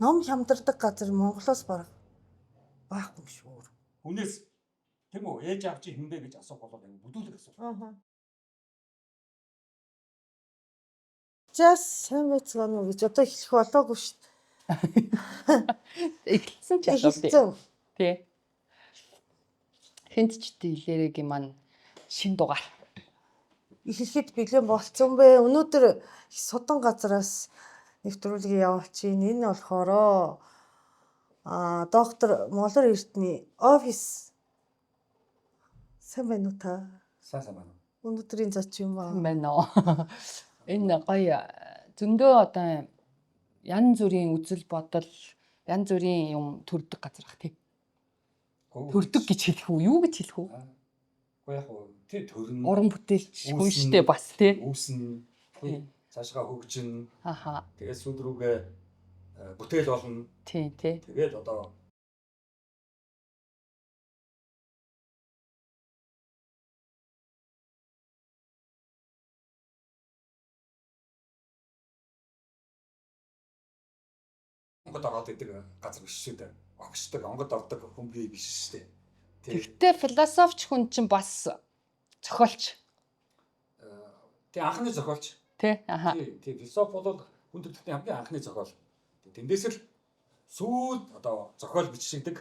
Ном хямдардаг газар Монголоос бараг байхгүй юм шүү. Өөр. Хүнээс тийм үү, ээж аав чи хинбэ гэж асуух бол аюу бүдүүлэг асуулт. Аа. Жас сайн байцгаана уу гэж одоо хэлэх болоогүй шүү дээ. Эхэлсэн ч ялав тий. Эхэлсэн. Тий. Хинт ч дийлэрэгийн маань шин дугаар. Эхлэхэд бэлэн болцсон бэ. Өнөөдөр их судан газараас нэвтрүүлгийг явуулчих. Энэ болохоор доктор Молор Эрдний офис. Сайн байна уу та? Сайн сайн байна. Өнөөдрийн зочин юм аа. Байна уу? Энэ гоё зөндөө одоо янз бүрийн үзэл бодол, янз бүрийн юм төрдөг газар ах тий. Төрдөг гэж хэлэх үү? Юу гэж хэлэх үү? Уу яг уу тий төрн Уран бүтээлч хүн Үүснэ. штэ бас тий. үүснэ. Тий. Цаашгаа хөгжин. Аха. Тэгээд сүүл рүүгээ бүтээл болно. Тий, тий. Тэгээд одоо онгод ороод идэг газар биш шүү дээ. Огшдог, онгод ордог хүн бий биш шүү дээ. Тий. Тэгтээ философч хүн чинь бас зохиолч Тий, анхны зохиолч. тий. Аха. Тий, тий, философи бол хүн төрөлхтний хамгийн анхны зохиол. Тэндээс л сүүлд одоо зохиол бичигдэг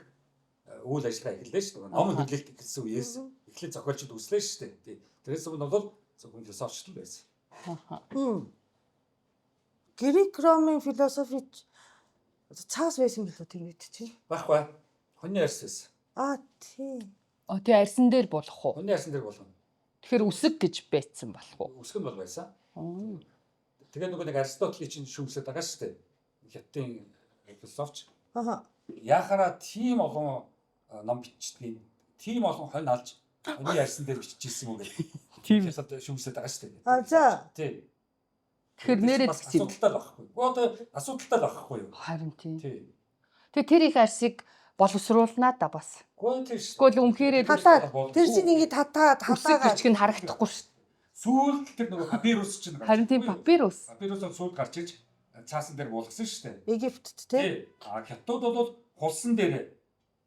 үйл ажиллагаа эхэллээ шүү дээ. Ном Аха. хэвлэлт эхэлсэн үеэс эхлээд зохиолчд үүслээ шүү дээ. Тий. Тэрээс өмнө бол зөвхөн философчд л байсан. Аха. Хм. Грек Ромын философи цаас байсан билүү тэр үед чинь? Байхгүй. Хоньны арьс байсан. Аа тий. О тий, арьсан дээр болох уу? Хоньны арьсан дээр болгоно. Тэгэхээр үсэг гэж байцсан болох уу? Үсэг нь бол байсан. Оо. Тэгээ нөгөө нэг Аристотелийн чинь шүүмсээд байгаа шүү дээ. Хятадын философч. Аха. Яхаараа тийм олон ном бичдгийг, тийм олон хонь алж хоньны арьсан дээр биччихсэн юм уу гэх. Тийм. Философи шүүмсээд байгаа шүү дээ. А за. Тий. Тэгэхээр нэрээ бас тэгсэн юм. асуудалтай л байхгүй. Гэхдээ одоо асуудалтай л байхгүй юу? Харин тийм. Тий. Тэгээ тэр их арьсыг боловсруулнаа да бас. Гэхдээ тэр шүү. Тэгвэл үнэхээр Татаад тэр чинь ингэ татаад үсэг хатаагаа бичг нь харагдахгүй шүү. Сүүлд тэр нөгөө папирус чинь гарч. Харин тийм папирус. Папирус бол сүүлд гарч иж цаасан дээр буулгасан шүү дээ. Египтэд тий. Тий. А хятадууд бол хулсан дээр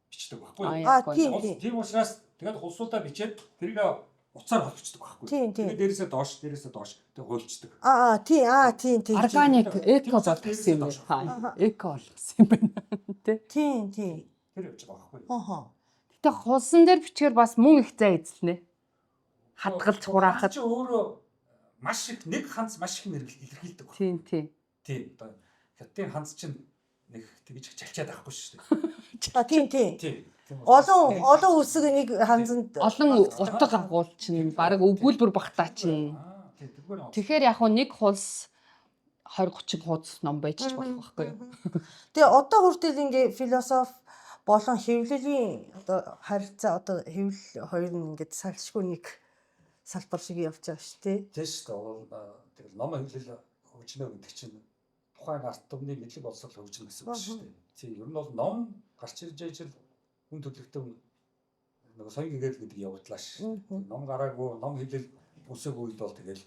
бичдэг байхгүй юу? А тийм Хулс- тийм. Тийм учраас тэгээд хулсуудаа бичээд тэрийг уцаар холбочдөг байхгүй юу? Тийм, тийм. Тэгээд дээрээсээ доош, дээрээсээ доош тэг хуйлчдаг. Аа тий аа тийм тийм. Органик Тийм эко учраас болгосон юм дээрээс байна. доош. Эко болгосон юм байна. Тэ. Тийм тийм. Тэр явж байгаа байхгүй юу? Хоо. Гэтэ хулсан дээр бичгээр бас мөн их зай эзэлнэ. Хадгалж хураахад. Чи өөрөө маш их нэг ханц маш их илэрхийлдэг байна. Тийм тийм. Тийм. Одоо хятадын ханц чинь нэг тэгж их чалчаад байхгүй шүү дээ. А тийм тийм. Тийм. Тийм учраас- Олон олон үсэг нэг ханзанд Олон утга агуул чинь баг өгүүлбэр багтаа чинь. Аа, тийм тэгвэр Тэгэхээр яг хуу нэг хулс 20 30 хуудас ном байж ч болох байхгүй юу? Тэгээ одоо хүртэл ингээ философи болон хэвлэлийн одоо харилцаа одоо хэвлэл хоёр нь ингээд салшгүй нэг салбар шиг явж байгаа шүү дээ. Тийм шүү дээ. Тэгэл ном хэвлэл хөгжнө гэдэг чинь тухайн ард түмний мэдлэг боловсрол хөгжинө гэсэн үг шүү дээ. Тийм ер нь бол ном гарч ирж ижил хүн төрөлхтөн нөгөө соён гэгэрэл гэдэг явагдлаа ш. Ном гараагүй, ном хэвлэл үсээгүй үед бол тэгэл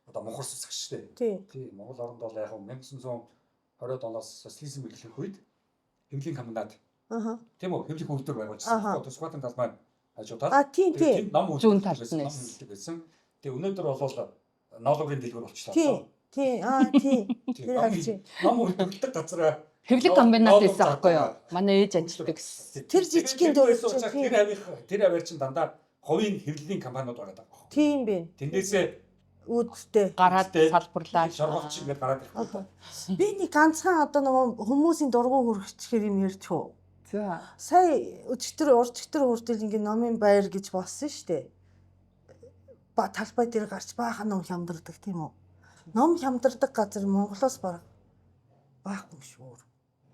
одоо мухар сүсэх шүү дээ. Тийм. Тийм Монгол оронд бол яг 1920-ад оноос социализм эхлэх үед хэвлэлийн комбинат Аха. тийм үү, хэвлэх үйлдвэр Аха. байгуулсан. Одоо Сүхбаатарын талбай хажуудаад А тийм Тэгээд тийм. тэнд ном Зүүн үйлдвэрлэдэг талд байсан, нь ном байсан. хэвлэдэг байсан. Тэгээ өнөөдөр бол ноологын дэлгүүр болчихлоо. Тийм. Тийм. Аа тийм. Тийм, Тэр ном харж байна. ном үйлдвэрлэдэг газараа Хэвлэг комбинат байсан аахгүй юу? Манай ээж ажилладаг гэсэн. Тэр жижигхэн дөрөв дөрвөн чинь, тийм. тэр авих тэр аваар чинь дандаа хувийн хэвлэлийн компаниуд байгаа даа. Тийм бэ. Тэндээсээ Үүдтэй. Гараад Үүдтэй. салбарлаад шоргоолч ингээд гараад ирэх үү. Би нэг ганцхан одоо нөгөө хүмүүсийн дургу хүргэчихээр юм ярьж хөө. За. Сая өчтөр урчтөр хүртэл ингээ номын байр гэж болсон шүү дээ. Ба талбай дээр гарч баахан ном хямдардаг тийм үү? Ном хямдардаг газар Монголоос бараг байхгүй юм шүү. Өөр.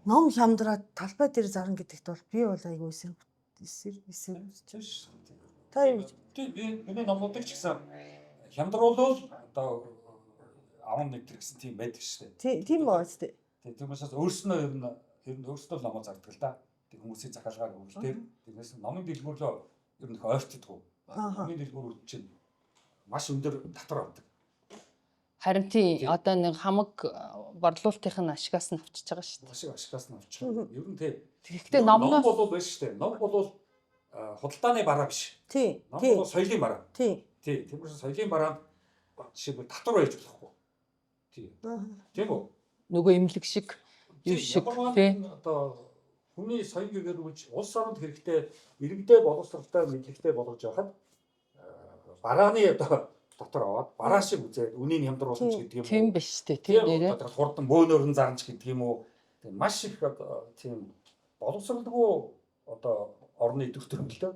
Ном хямдраад талбай дээр зарна гэдэгт бол би бол айгүй эсрэг эсрэг эсрэг. Тийм шүү. Та юу гэж? Тийм би миний номнуудыг ч гэсэн хямдруулвал одоо аван нэг төр гэсэн тийм байдаг шүү дээ. Тийм тийм баа үстэй. Тийм учраас өөрснөө ер нь өөрсдөө л номоо зардаг л да. Тэг хүмүүсийн захиалгаар өвөл дээр тэгнээс номын дэлгүүрлөө ер нь их ойртдгоо. Ааха. Номын дэлгүүрүүд чинь маш өндөр татвар авдаг. Харин тий одоо нэг хамаг борлуулалтын нь ашигаас нь авчиж байгаа шүү дээ. Ашиг ашигаас нь авчих. Ер нь тий. Тэгэхдээ Ном номноос бол биш шүү дээ. Ном бол худалдааны бараа биш. Ном бол соёлын бараа. Тий. Тий. Тийм учраас соёлын бараанд жишээлбэл татвар байж болохгүй. Тий. Тийм үү? Нөгөө имлэг шиг юу шиг тий. Одоо хүний соёл гэрүүлж улс оронд хэрэгтэй иргэдээ боловсралтай мэдлэгтэй болгож байхад барааны одоо дотор аваад бараа шиг үзээд үнийг хямдруулах гэдэг юм уу? Тийм биш үү? Тийм нэрээ. Одоо хурдан бөөнөр нь зарж гэдэг юм уу? Тийм маш их одоо тийм боловсралгүй одоо орны идэвх төрөлтэй.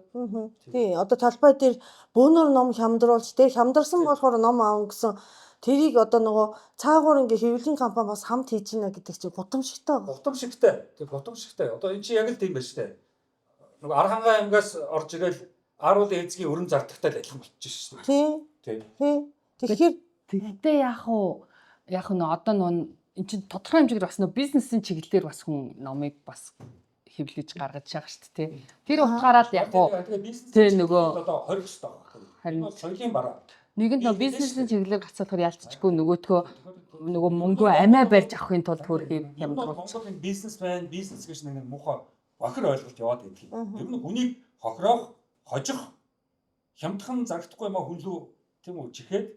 Тий, одоо талбай дээр бөөнөр ном хямдруулж тий хямдарсан болохоор ном аав гэсэн тэрийг одоо нөгөө цаагуур ингээ хэвлэлийн компани бас хамт хийж гинэ гэдэг чинь гудамжигтай. Гудамжигтай. Тэг гудамжигтай. Одоо эн чинь яг л тийм байна шүү дээ. Нөгөө Архангай аймгаас орж ирэл Ааруулын эзгийн өрн зардагтай л адилхан болчих шүү дээ. Тий. Тий. Тэгэхээр тэгтээ яг уу яг нөө одоо нөө эн чинь тодорхой хэмжээгээр бас нөө бизнесийн чиглэлээр бас хүн номыг бас хэвлэж гаргаж байгаа шүү дээ. Тэр утгаараа л яг уу тий нөгөө одоо хорих ёстой байна. Харин соёлын бараа. Нэгэнт нөө бизнесийн чиглэлээр гацаалахаар ялцчихгүй нөгөөтгөө нөгөө мөнгөө амиа барьж авахын тулд хөрхийг хямдруулах. Монголын бизнесмен, бизнес гэж нэг муухай бохир ойлголт яваад байдаг юм. Ер нь хүнийг хохироох, хожих, хямдхан зарагдахгүй юм а хүн лүү тийм үү чихээд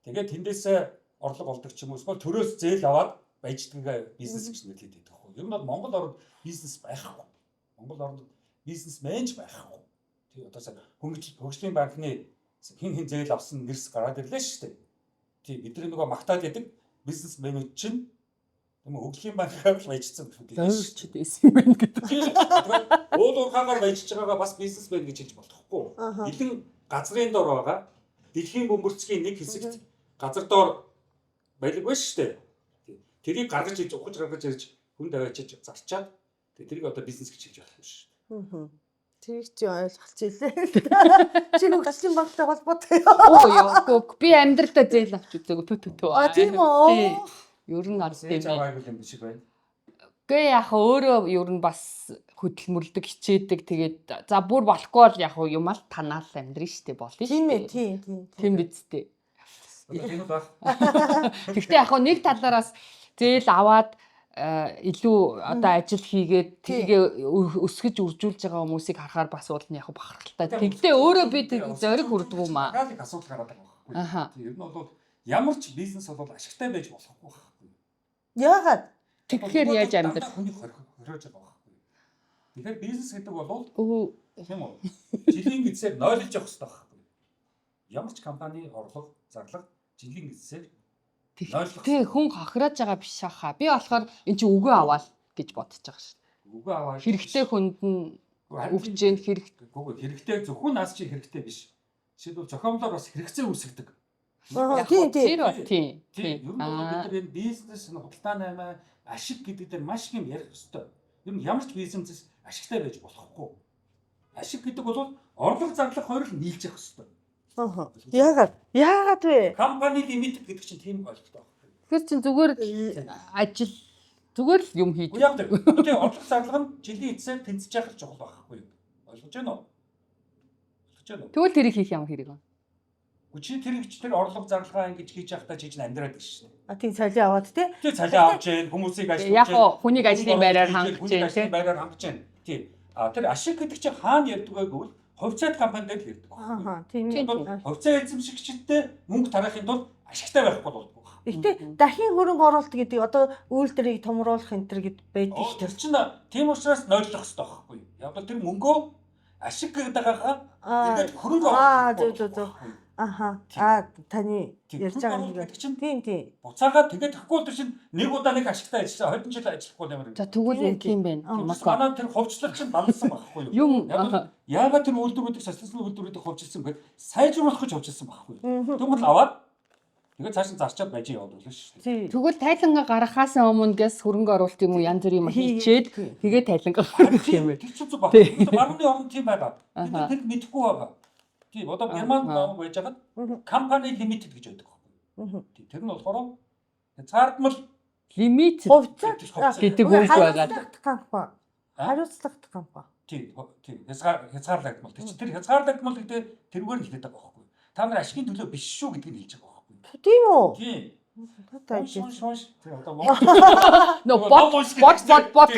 тэгээд тэндээсээ орлого олдог ч юм уу эсвэл төрөөс зээл аваад баяждгийг бизнес гэж нэрлэдэг байдаг байхгүй. Ер нь бол Монгол оронд бизнес байхгүй. Монгол оронд бизнесмен ч байхгүй. Тий одоо хөгжлийн банкны хин хин зээл авсан нэрс гараад ирлээ шүү дээ. Тий бидний нөгөө магтаад идэг бизнесмэнүүд чинь тийм үү хөгжлийн банкаар л баяжсан гэдэг. Зөөрчд байсан юм байна гэдэг. Уул уурхаагаар баяжж байгаагаа бас бизнесмен гэж хэлж болохгүй. Илэн газрын дор байгаа дэлхийн бөмбөрцгийн нэг хэсэгт газар доор баялаг байна шүү дээ. Тэрийг гаргаж ирж ухаж гаргаж ирж хүн тавиачиж зарчаад тэрийг одоо бизнес гэж хэлж болохгүй шүү дээ. Тэрийг чи ойлголцъё лээ. Чи хөгжлийн банктай холбоотой. Оо ёо. Би амьдралдаа зээл авч үзээгүй тө тө тө. А тийм үү? Ер нь ард тийм ээ. юм шиг байна. Гэ яг өөрөө ер нь бас хөдөлмөрлөдөг, хичээдэг. Тэгээд за бүр болохгүй бол яг юм ал танаал амьдрын штэ болно штэ. Тийм ээ, тийм тийм. Тийм биз дээ. Тийм байх. Гэхдээ яг нэг талаараас зээл аваад илүү одоо ажил хийгээд тэргээ өсгөж үржүүлж байгаа хүмүүсийг харахаар бас уул нь яг бахархaltaй. Тэгтээ өөрөө би зориг хүрдгүү юм аа. Гаалыг асуудал гараад байгаа байхгүй. Тийм ер нь бол ямар ч бизнес бол ашигтай байж болохгүй байхгүй. Яагаад? Тэгэхээр яаж амьдрах? Хүний хориож байгаа байхгүй. Тэгэхээр бизнес гэдэг бол тийм үү? Жилийн эцсээр нойлж явах хэрэгтэй байхгүй. Ямар ч компани орлого, зарлага жилийн эцсээр Тэг хүн хохироож байгаа биш хаа. Би болохоор эн чинь үгүй аваал гэж бодож байгаа шин. Үгүй аваа. Хэрэгтэй хүнд нь өгч जैन хэрэгтэй. Үгүй хэрэгтэй зөвхөн наас чи хэрэгтэй биш. Жишээлбэл зохиомлоор бас хэрэгцээ үүсгдэг. Тийм тийм. Тэр бол тийм. Тийм. Ер нь бол бид нар энэ бизнес худалдааны амиа ашиг гэдэг дээр маш их юм ярих ёстой. Ер нь ямар ч бизнес ашигтай байж болохгүй. Ашиг гэдэг бол орлого зарлах хоёр л нийлж явах ёстой. Яагаад? Яагаад вэ? Компани limited гэдэг чинь тийм ойлголттой байхгүй. Тэгэхээр чин зүгээр ажил зүгээр л юм хийж. Яг тийм орлого зарлага нь жилийн эцсээр тэнцэж явах чухал байхгүй юу? Ойлгож байна уу? Ойлгож байна уу? Тэгвэл тэрийг хийх ямар хэрэг вэ? Үгүй чи тэр их тэр орлого зарлагаа ингэж хийж явахдаа чи чинь амьдраад байна шүү дээ. А тийм цалин аваад тий. Тий цалин авч जैन хүмүүсийг ажиллуулж Яг гоо хүнийг ажлын байраар хангаж जैन тий. Байраар хангаж जैन. Тий. А тэр ашиг гэдэг чинь хаана ярьдаг вэ гэвэл хувьцаат компани дээр л ярьдаг. Аа тийм. Хувьцаа эзэмшигчдтэй мөнгө тараахын тулд ашигтай байхгүй болдгоо. Гэтэ дахин хөрөнгө оруулалт гэдэг одоо үйлдвэрийг томруулах энэ төр гэд байдаг шүү. Тэр чинь тийм учраас нойлох хэрэгтэй байхгүй юу? Яг бол тэр мөнгөө ашиг гэдэг байгаагаа эргээд хөрөнгө оруулалт. Аа зөв зөв зөв. Аха. Аа таны ярьж байгаа юм чинь тийм тийм. Буцаагаад тэгээд тэгэхгүй бол тэр чинь нэг удаа нэг ашигтай ажилласан 20 жил ажиллахгүй ямар юм. За тэгвэл энэ тийм байна. Манай тэр хувьчлал чинь балсан байхгүй юу? Юм яагаад тэр үйлдвэрүүдийг социализмын үйлдвэрүүдийг хувьчилсан бэ? Сайжруулах гэж хувьчилсан байхгүй юу? Тэгвэл аваад тэгээд цааш нь зарчаад байж яваад байлаа шүү дээ. Тэгвэл тайлангаа гаргахаас өмнө гэс хөрөнгө оруулалт юм уу янз бүрийн юм хийчээд тэгээд тайлангаа гаргах юм байна. Тэр чинь зүг байна. Барууны орн тийм байгаа. Бид нар тэр мэдэхгүй байгаа. Тийм одоо Германд ном байж байгаад company limited гэж байдаг байхгүй. Тийм тэр нь болохоор хязгаардмал limited хувьцаа гэдэг үг байгаа. Компани. Хариуцлагатай компани. Тийм тийм хязгаарлагдмал. Тэр чинь тэр хязгаарлагдмал гэдэг тэрүүгээр нь хэлээд байгаа байхгүй. Та нар ашигын төлөө биш шүү гэдгийг хэлж байгаа байхгүй. Тийм үү? Тийм. Та Унш унш унш. Тэр одоо Нөө бод бод бод бод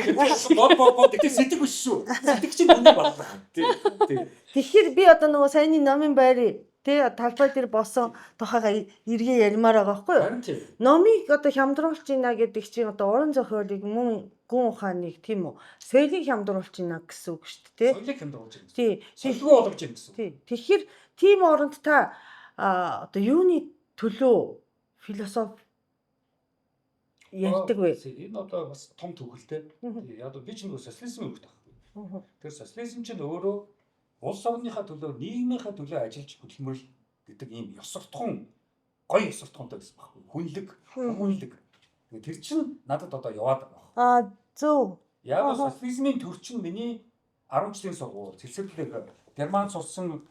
бод бод бод гэдэг сэдэг биш шүү. Сэдэг чинь үнийг бодлоо. Тий. Тий. Тэгэхээр би одоо нөгөө саяны номын байрыг тий талбай дээр болсон тухайга эргээ ярмаар байгаа байхгүй юу? Харин тий. Номыг одоо хямдруулж ийна гэдэг чинь одоо уран зохиолыг мөн гүн ухааныг тийм үү? Соёлыг хямдруулж ийна гэсэн үг шүү дээ. Соёлыг хямдруулж байна. Тий. Соёлгүй болгож байна гэсэн. Тий. Тэгэхээр тийм оронд та одоо юуны төлөө философи ярьдаг вэ? Энэ одоо бас том төгөлтэй. Яг би ч нөгөө социализмын үгт байхгүй. Тэр социализм чинь өөрөө улс орныхаа төлөө, нийгмийнхаа төлөө ажиллаж хөдөлмөрлө гэдэг ийм ёс суртахуун, гоё ёс суртахуунтай гэсэн байхгүй. Хүнлэг, хүмүүнлэг. Тэр чинь надад одоо яваад байгаа. Аа, зөв. Яг социализмын төр чинь миний 10 жилийн сургууль, цэцэрлэг, Герман сурсан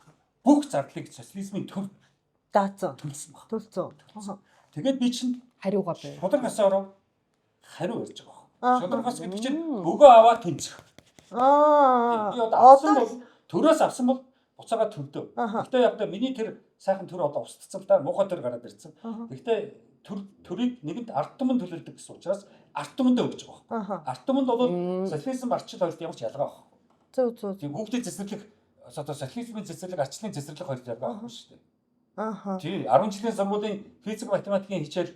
бүх зардлыг социализмын төр даацсан. Төлсөн баг. Төлсөн. Тэгээд би чинь хариугаа байв. Шударга ёсоор хариу ярьж байгаа байхгүй. Шударга ёс гэдэг чинь бөгөө аваад тэнцэх. Аа. Би одоо авсан бол төрөөс авсан бол буцаага төрдөө. Гэхдээ яг миний тэр сайхан төр одоо устцсан л да, муухай төр гараад ирсэн. Гэхдээ төр төрийг нэгэнд ард түмэн төлөлдөг гэсэн учраас ард түмэндээ өгч байгаа байхгүй. Ард түмэнд бол социализм арчил хоёрт ямар ч ялгаа байхгүй. Зөв зөв. Тийм хүүхдийн цэцэрлэг одоо социализмын цэцэрлэг арчлын цэцэрлэг хоёрт ялгаа байхгүй шүү дээ. Аха. Тий, 10 жилийн сургуулийн физик математикийн хичээл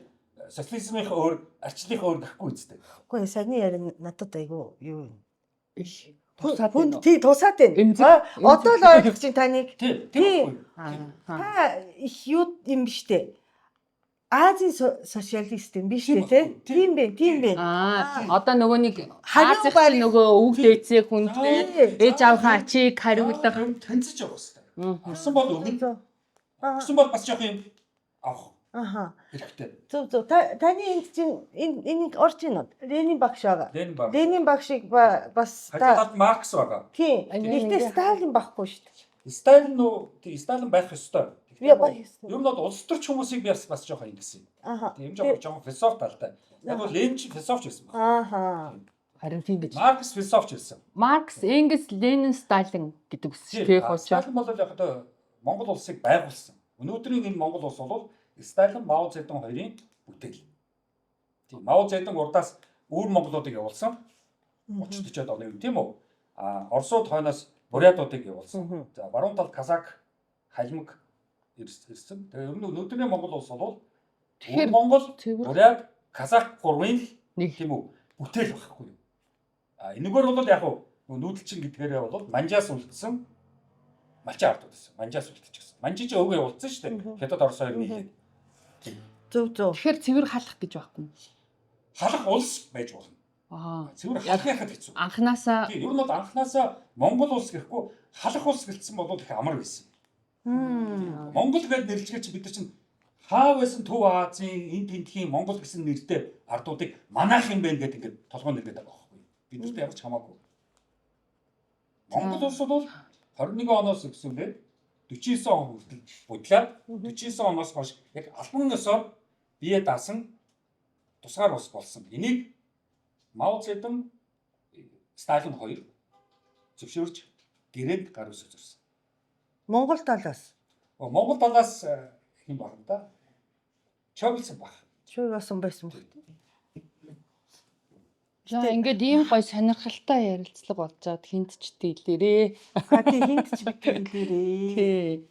социализмын өөр, арчлын өөр гэхгүй үстэй. Үгүй саяны яриа надад айгүй юу юм. Их тусаад байна. Тий, тусаад байна. Одоо л ойлгож чинь таныг. Тий. Та их юу юм биш үү? Азийн социалист юм биш үү те? Тийм бэ, тийм бэ. Аа, одоо нөгөө нэг Азийн нөгөө өвөг дээдсээ хүндлээд ээж аавынхаа ачийг хариулах тэнцэж явах хэрэгтэй. Авсан бол өгнө. Авсан бол бас жоох юм авах. Аха. Хэрэгтэй. Зөв зөв. Таны энд чинь энэ энийг орж ийн үү? Ленин багш байгаа. Ленин багшийг бас та Маркс байгаа. Тийм. Гэхдээ Сталин байхгүй шүү дээ. Сталин уу тий Сталин байх ёстой. Би байх ёстой. Ер нь бол улс төрч хүмүүсийг би бас жоохон ингэсэн юм. Аха. Тийм жоохон философи талтай. Яг бол Ленин чинь философч байсан байна. Аха. Харин тийм гэж. Маркс философч байсан. Маркс, Энгельс, Ленин, Сталин гэдэг үс тий хуучаа. Сталин бол яг одоо Монгол улсыг байгуулсан. Өнөөдрийн энэ Монгол улс бол Сталин, Мао Цзэдун хоёрын бүтээл. Тийм Мао Цзэдун урдаас өвөр монголуудыг явуулсан. 30 40-од оны үед тийм үү? А Оросууд хойноос бурятуудыг явуулсан. За баруун талд казак, халимг ирсэн. Тэгээ ер нь өнөөдрийн Монгол улс бол тэгэхээр Монгол, бурят, казак гурвын л нэг тийм үү бүтээл байхгүй юу? А энэгээр бол яг нүүдэлчин гэдгээрээ бол манжаас үлдсэн малчин ардууд байсан. Манжаас үлдчихсэн. Манжи чи өвгөө явуулсан шүү дээ. Хятад Орос хоёр нийлээд. Зөв зөв. Тэгэхээр цэвэр халах гэж байхгүй. Халах улс байж болно. Аа. Цэвэр халах яхад хэцүү. Анханасаа Тийм, ер нь бол анханасаа Монгол улс гэхгүй халах улс гэлцсэн бол их амар байсан. Монгол гэдээ нэрлэжгээр чи бид нар чинь хаа байсан Төв Азийн энэ тентхийн Монгол гэсэн нэртэй ардуудыг манаах юм байна гэдэг ингээд толгой нэргээд байгаа байхгүй. Бид нарт ямар ч хамаагүй. Монгол улс бол 21 оноос өсвөлээд 49 он хүртэл будлаад 49 оноос хойш яг албан ёсоор бие даасан тусгаар улс болсон. Энийг Мао Цзэдун, Сталин хоёр зөвшөөрч гэрээнд гар үсэж ирсэн. Монгол талаас. Монгол талаас хэн баг юм да? Чоглсон баг. Чоглсон байсан баг. За ингээд ийм гоё сонирхолтой ярилцлага болж чад хинт ч дийлээрээ. А тий хинт ч битгэлээрээ. Тий.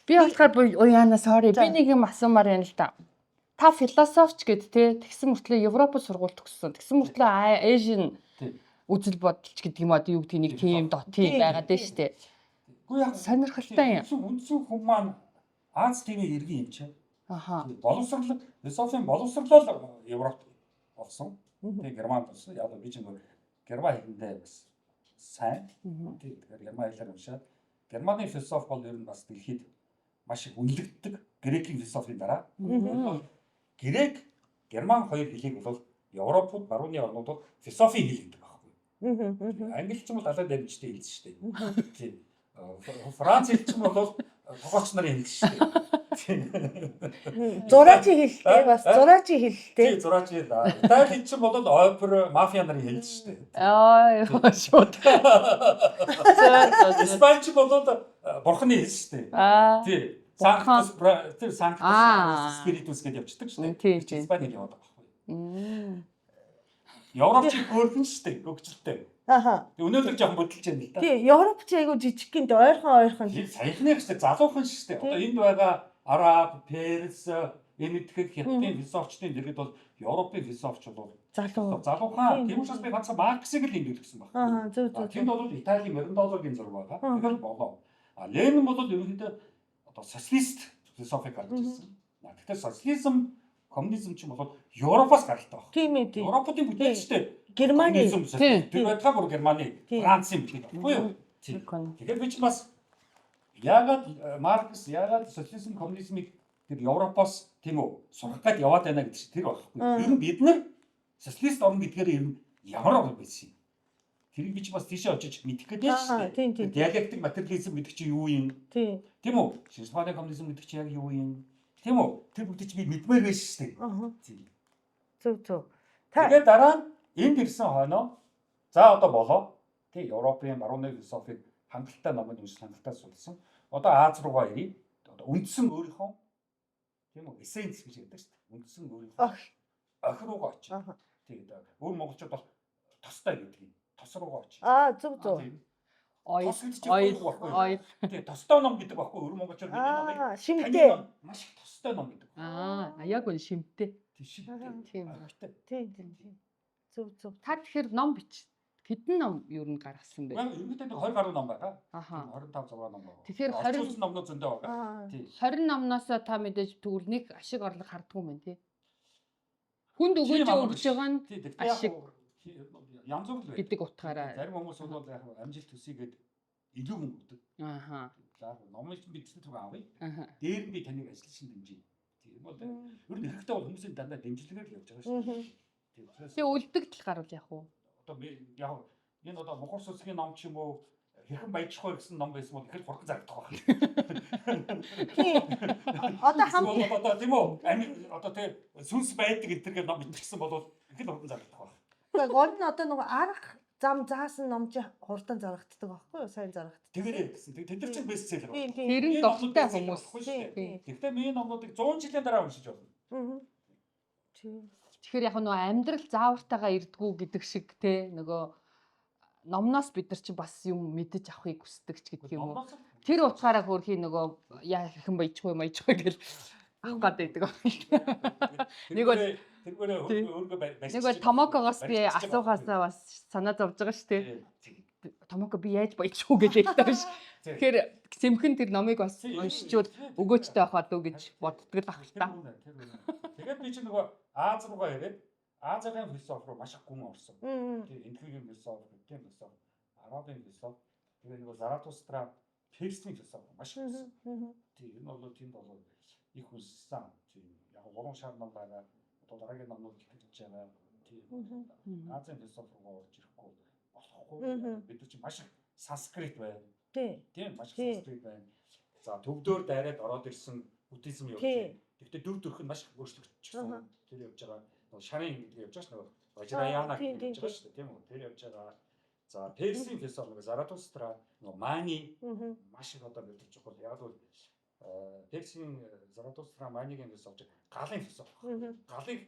Би болохоор уяана sorry би нэг юм асуумаар байна л да. Та философч гэд те тэгсэн мөртлөө Европод сургууль төгссөн. Тэгсэн мөртлөө Asian үзэл бодолч гэдэг юм одоо юу гэдгийг нэг тийм дот тийм байгаад байна шүү дээ. Үгүй яг сонирхолтой юм. Үндсэн хүн маань Аз тивийн иргэн юм чи. Аха. Боловсрол философийн боловсрлол Европт болсон. Тэгээ Германд болсон. Яг би чинь герман хэлэндээ бас сайн. Тэгэхээр герман хэлээр уншаад Германы философи бол ер нь бас дэлхийд маш их үнэлэгддэг грекийн философийн дараа. Грек, герман хоёр хэлийг бол Европууд, барууны орнууд философийн хэл гэдэг байхгүй. Англич бол далайн дамжтай хэлсэн шүү дээ. Тийм. Франц хэл чинь бол тогооч нарын хэл шүү дээ. Зураачийн хэлтэй бас зураачийн хэлтэй. Тийм, зураачийн хэл. Итали хэл чинь бол опер, мафиа нарын хэл шүү дээ. Аа, шууд. Испани чинь бол бурхны хэл шүү дээ. Аа. Тийм. Sanctus тэр Sanctus Spiritus гэдээ явчихдаг шүү дээ. Испани хэл яваад байгаа байхгүй. Европч хөөрхөн шүү дээ. Хөгжилтэй. Аха. Тэг өнөөдөр жоохон хөдөлж байна л да. Тий, Европ чи айгу жижиг гинт ойрхон ойрхон. Саяхны шүү дээ. Залуухан шүү дээ. Одоо энд байгаа араб, перс, энэтхэг, хятадын философчдын дэргэд бол Европын философч бол залуу. Залуухан. Тийм учраас би ганцхан Марксыг л энд үлгсэн байна. Аа, зөв зөв. Тэнд бол Италийн Мирандологийн зураг байгаа. Тэгэхээр болоо. А Ленин бол ерөнхийдөө одоо социалист философиг гаргаж ирсэн. Гэхдээ социализм, коммунизм ч юм бол Европоос гаралтай байна. Тийм ээ тийм. Европын бүтээлчтэй. Германы тэр байтугай бүр Германы, Францын бүтээл баггүй юу? Тэгэхээр би ч бас яагаад Маркс, яагаад социализм, коммунизмыг тэр Европоос тийм үү сурах гээд яваад байна гэдэг чинь тэр байхгүй. Ер нь бид нар социалист орн гэдгээр ер нь ямар орн байсан юм? Тэрийг би ч бас тийшээ очиж мэдэх гээд байна шүү дээ. Диалектик материализм гэдэг чинь юу юм? Тийм. Тийм үү? Шинжлэх ухааны коммунизм гэдэг чинь яг юу юм? Тийм үү? Тэр бүгдийг чи би мэдмээр байсан шүү дээ. Аа. Тийм. Зөв зөв. Тэгээд дараа нь энд ирсэн хойноо за одоо болоо. Тий, Европын барууны философиг хангалттай номыг уншиж хангалттай судалсан. Одоо Аз руугаа ирье. Одоо үндсэн өөрийнхөө тийм үү? Эссенс гэж ярьдаг шүү дээ. Үндсэн өөрийнхөө охи руугаа очие. Тэгээд өөр монголчууд бол тостой гэдэг юм. Тос руугаа очие. Аа, зөв зөв. Ойл, ойл. Тий, тостой ном гэдэг баггүй. Өөр монголчууд миний номыг шимтэй. Маш их тостой ном гэдэг. Аа, яг үн шимтэй. Тий, шимтэй. Тийм. Тийм, тийм. Зөв зөв. Та тэгэхээр ном бич. Хэдэн ном ер нь гаргасан бэ? Ерөнхийдөө нэг 20 гаруй ном байгаа. Аха. 25 6 ном байгаа. Тэгэхээр 20 номнууд зөндөө байгаа. Тий. 20 номноос та мэдээж тэгвэл нэг ашиг орлого хардггүй юм байна тий. Хүнд өгөөж өгч байгаа нь ашиг янз бүр л байдаг гэдэг утгаараа. Зарим хүмүүс бол яг амжилт төсөйгээд илүү мөнгө өгдөг. Аха. За номыг чинь би тэсний түг авъя. Дээр нь би таныг ажил шин дэмжиэ. Тийм бол ер нь хэрэгтэй бол хүмүүсийн дандаа дэмжлэгээр л явж байгаа шүү дээ. Тийм. Тэгээ үлдэгдэл гарвал яах вэ? Одоо би яг энэ одоо мухар сүсгийн ном ч юм уу хэрхэн баяжих вэ гэсэн ном байсан бол их л хурдан зарагдах байх. Тийм. Одоо хам одоо тийм үү? Одоо тий сүнс байдаг энэ төр ном бичсэн бол их л хурдан зарагдах байх. Гэхдээ гол нь одоо нөгөө арга зам заасан ном чи хурдан зарагддаг байхгүй юу? Сайн зарагддаг. Тэгэрээ гэсэн. Тэд нар чинь бестселлер байна. Тэр нь дуртай хүмүүс. Гэхдээ миний номнуудыг 100 жилийн дараа уншиж болно. Аа. Тийм. Тэгэхээр яг нөгөө амьдрал заавартайгаа ирдгүү гэдэг шиг те нөгөө номноос бид нар чи бас юм мэдэж авахыг хүсдэг ч гэдэг юм уу. Тэр утгаараа хөөрхий нөгөө яа хэрхэн баяжих вэ маяжих вэ гэл авах гээд байдаг байна. Нэг бол тэргээрээ өөргөө барьж. Нэг бол Томокогоос би асуухаасаа бас санаа зовж байгаа шүү дээ. Томоко би яаж баяжих уу гэж ярьдаг биш. Тэгэхээр сэмхэн тэр номыг бас уншичвал өгөөчтэй авах уу гэж боддог л ах л та. Тэгээд би чи нөгөө Аз руугаа ирээд Азийн философи руу маш их гүн орсон. Тийм, Энэтхэгийн философи, Хятадын философи, Арабын философи, тэгээ нөгөө Заратустра, Персийн философи маш их орсон. Тийм, энэ бол тэнд бол их үнссэн. Тийм, яг гурван шар ном байгаа. Одоо дараагийн номнууд итгэж байгаа. Тийм. Азийн философи руу орж ирэхгүй болохгүй. Бид нар чинь маш их санскрит байна. Тийм, маш их санскрит байна. За, төвдөр дайраад ороод ирсэн буддизм явж байна. Гэхдээ дүр төрх нь маш их өөрчлөгдчихсөн. Тэр явж байгаа. Нөгөө шарын гэдэг явж байгаа ш нөгөө Важраяна гэдэг явж байгаа шүү дээ, тийм үү? Тэр явж байгаа. За, Персийн философи нөгөө Заратустра, нөгөө Мани маш их одоо мэдэрч чухал. Яг бол Персийн Заратустра, Манигийн философи галын философи. Галыг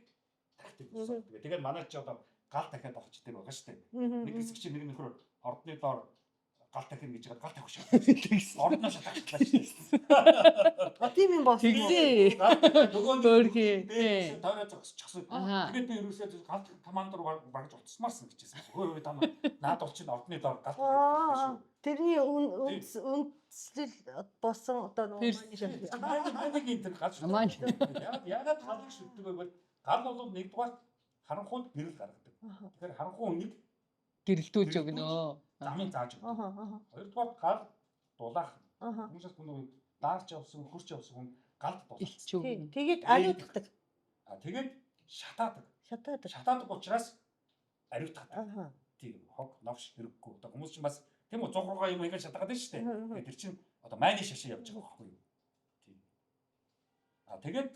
тахдаг философи. Тэгээд манай ч одоо гал дахиад авчдаг байгаа шүү дээ. Нэг хэсэг чинь нэг нөхөр ордны доор гал дахина гэж гал тавих шиг. Ордноо шатаачлаа шүү дээ. А тийм юм болсон. Тэгсэн. Нөгөө Хөөрхий. Тойроо зогсчихсон. Тэгээд би ерөөсөө гал команд руу багж утасмаарсан гэжсэн. Хөө та наад бол чинь ордны доор гал тавих шүү. Тэрний үндслэл болсон одоо нөгөө Манигийн энэ гал шүү. Яагаад галыг шүтдэг вэ гэвэл гал бол нэгдүгээр харанхуйд гэрэл гаргадаг. Тэгэхээр харанхуй үнийг гэрэлтүүлж өгнө. Замыг зааж өгнө. Хоёрдугаар гал дулаах. Хүмүүсээс нөгөө даарч явсан, хөрч явсан хүн галд дулаач. Тэгээд ариутгадаг. А тэгээд шатаадаг. Шатаадаг. Шатаадаг учраас ариутгадаг. Тийм, хог новш хэрэггүй. Одоо хүмүүс чинь бас тийм үү 100 руугаа юм ингэж шатаагаад байна шүү дээ. Тэгээд тэр чинь одоо майны шашин явж байгаа байхгүй юу? Тийм. А тэгээд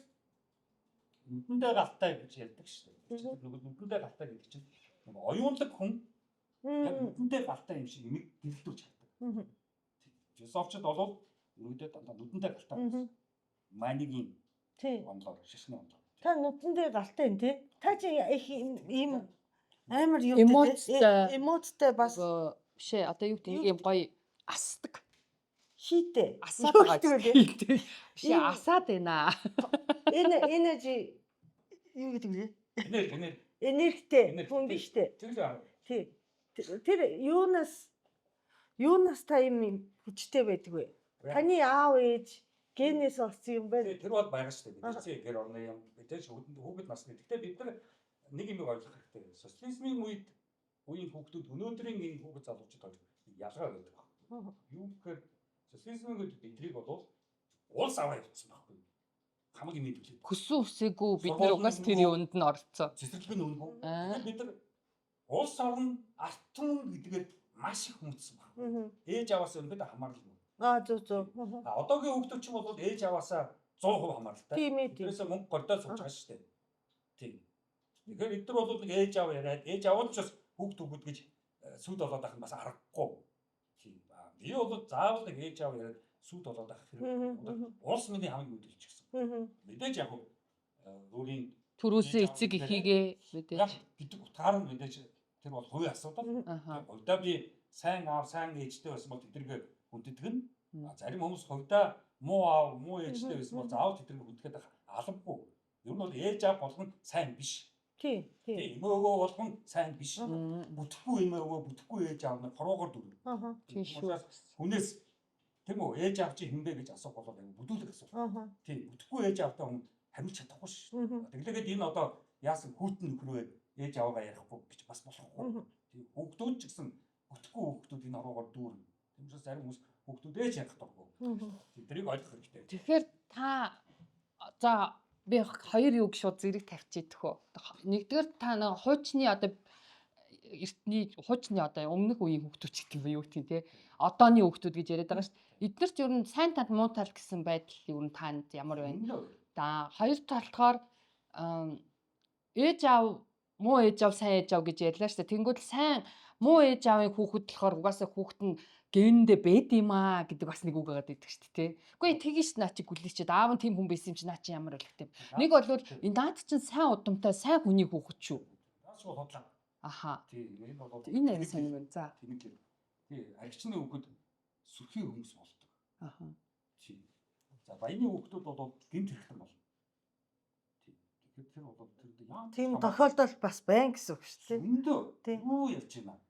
нүдэндээ галтай гэж ярьдаг шүү дээ. Нөгөө нүдэндээ галтай гэдэг чинь нөгөө оюунлаг хүн яг нүдэндээ галтай юм шиг юмыг гэрэлтүүлж чаддаг. Философчид бол ерөнхийдөө дандаа нүдэндээ галтай байсан. Манигийн онлоор, шашны онлоор. Та нүдэн дээр галтай юм тий. Та чи их ийм амар юу Эмоцтой. Эмоцтой бас Биш ээ, одоо юу гэдэг нэг юм гоё асдаг. Хийтэй. Асаад Юу байгаа. гэдэг вэ? Биш ээ, асаад байна. Энэ energy юу гэдэг вэ? Энерги, энерги. Энергитэй Энергитэй. хүн биш үү? Тэр Тий. Тэр юунаас та юм хүчтэй байдаг вэ? Таны аав ээж генээс олсон юм байна. Тэр бол байгаа шүү дээ. Бид чинь гэр орны юм. Мэдээж хүүхэд насны. Гэхдээ бид нар нэг юм ойлгох хэрэгтэй. Социализмын үед үеийн хүүхдүүд өнөөдрийн энэ хүүхэд залуучууд хоёр ялгаа байдаг байна. Юу гэхээр социализмын үед бидрийг бол улс аваа явуулсан байхгүй. Хамаг юм төлөө. Хүссэн үсээгүй бид нар угаас тэр юунд нь оролцсон. Цэцэрлэг нь үнэгүй. Тэгэхээр бид нар улс орон арт түмэн гэдгээр маш их хүмүүцсэн байна. Ээж аваас өнөөдөр хамааралгүй. Аа, зөв зөв. А одоогийн хүүхдүүд ч бол ээж аваасаа 100% хамааралтай. Тийм ээ, тийм. Тэрээс мөнгө гордоо сууж байгаа шүү дээ. Тийм. Тэгэхээр эдгээр бол нэг ээж аав яриад, ээж аав ч бас хүүхд хүүхэд гэж сүд болоод байх нь бас аргагүй. Тийм. Би бол заавал нэг ээж аав яриад сүд болоод байх хэрэг. Улс миний хамгийн үдэлж гисэн. Мэдээж яг өөрийн Төрөөсөө эцэг эхийгээ мэдээж гэдэг утгаар нь мэдээж тэр бол хувийн асуудал. Хувьдаа би сайн аав, сайн ээжтэй байсан бол тэднийг хүндэтг нь. Зарим хүмүүс хувьдаа муу аав, муу ээжтэй байсан бол заавал тэднийг хүндэхэд албагүй. Ер нь бол ээж аав болгон сайн биш. Тийм, тийм. Эмээ өвөө болгон сайн биш. Бүтэхгүй эмээ өвөө, бүтэхгүй ээж аав нар хорвоогоор дүрнэ. Тийм шүү. Хүнээс тийм үү, ээж аав чи хинбэ гэж асуух бол аюу бүдүүлэг асуулт. Тийм, бүтэхгүй ээж аавтай хүн хариулж чадахгүй шүү. Тэглээгээд энэ одоо яасан хүүтэн нөхөр вэ? Ээж аваагаа ярихгүй гэж бас болохгүй. Тийм, хүүхдүүд ч гэсэн бүтэхгүй хүүхдүүд энэ хорвоогоор дүүрнэ. Тийм учраас зарим хүмүүс хүүхдүүдээ ч ярих дургүй. Тийм, тэрийг ойлгох хэрэгтэй. Тэгэхээр та за би хоёр юг шууд зэрэг тавьчих идэх үү. Нэгдүгээр та нэг хуучны одоо эртний хуучны одоо өмнөх үеийн хүүхдүүд ч гэдэг юм юу гэдэг те. Одооны хүүхдүүд гэж яриад байгаа шүү дээ. Эднэрт ер нь сайн тал муу тал гэсэн байдал ер нь танд ямар байна? За хоёр талдахаар ээж аав муу ээж аав сайн ээж аав гэж ярьлаа шүү дээ. Тэнгүүд сайн муу ээж аавын хүүхэд болохоор угаасаа хүүхэд нь гэндэ бэд юм аа гэдэг бас нэг үг байгаад байдаг шүү дээ. Үгүй тэгин ш наа чи гүлээчээд аав нь тийм хүн байсан юм чи наа чи ямар болох тийм. Нэг бол энэ наад чинь сайн удамтай сайн хүний хүүхэд шүү. Наад чи бол худлаа. Аха. Тийм, энэ бол Энэ аян сонир байна. За. Тийм. Тий, арчны хүүхэд сүрхий хүмүүс болдог. Аха. Тийм. За баяны хүүхдүүд бол гэмт хэрэгтэн болно. Тийм. Тэгэхээр тэр бол тэр яа. Тийм тохиолдол бас байна гэсэн үг шүү дээ. Өндөө. Юу ярьж байна?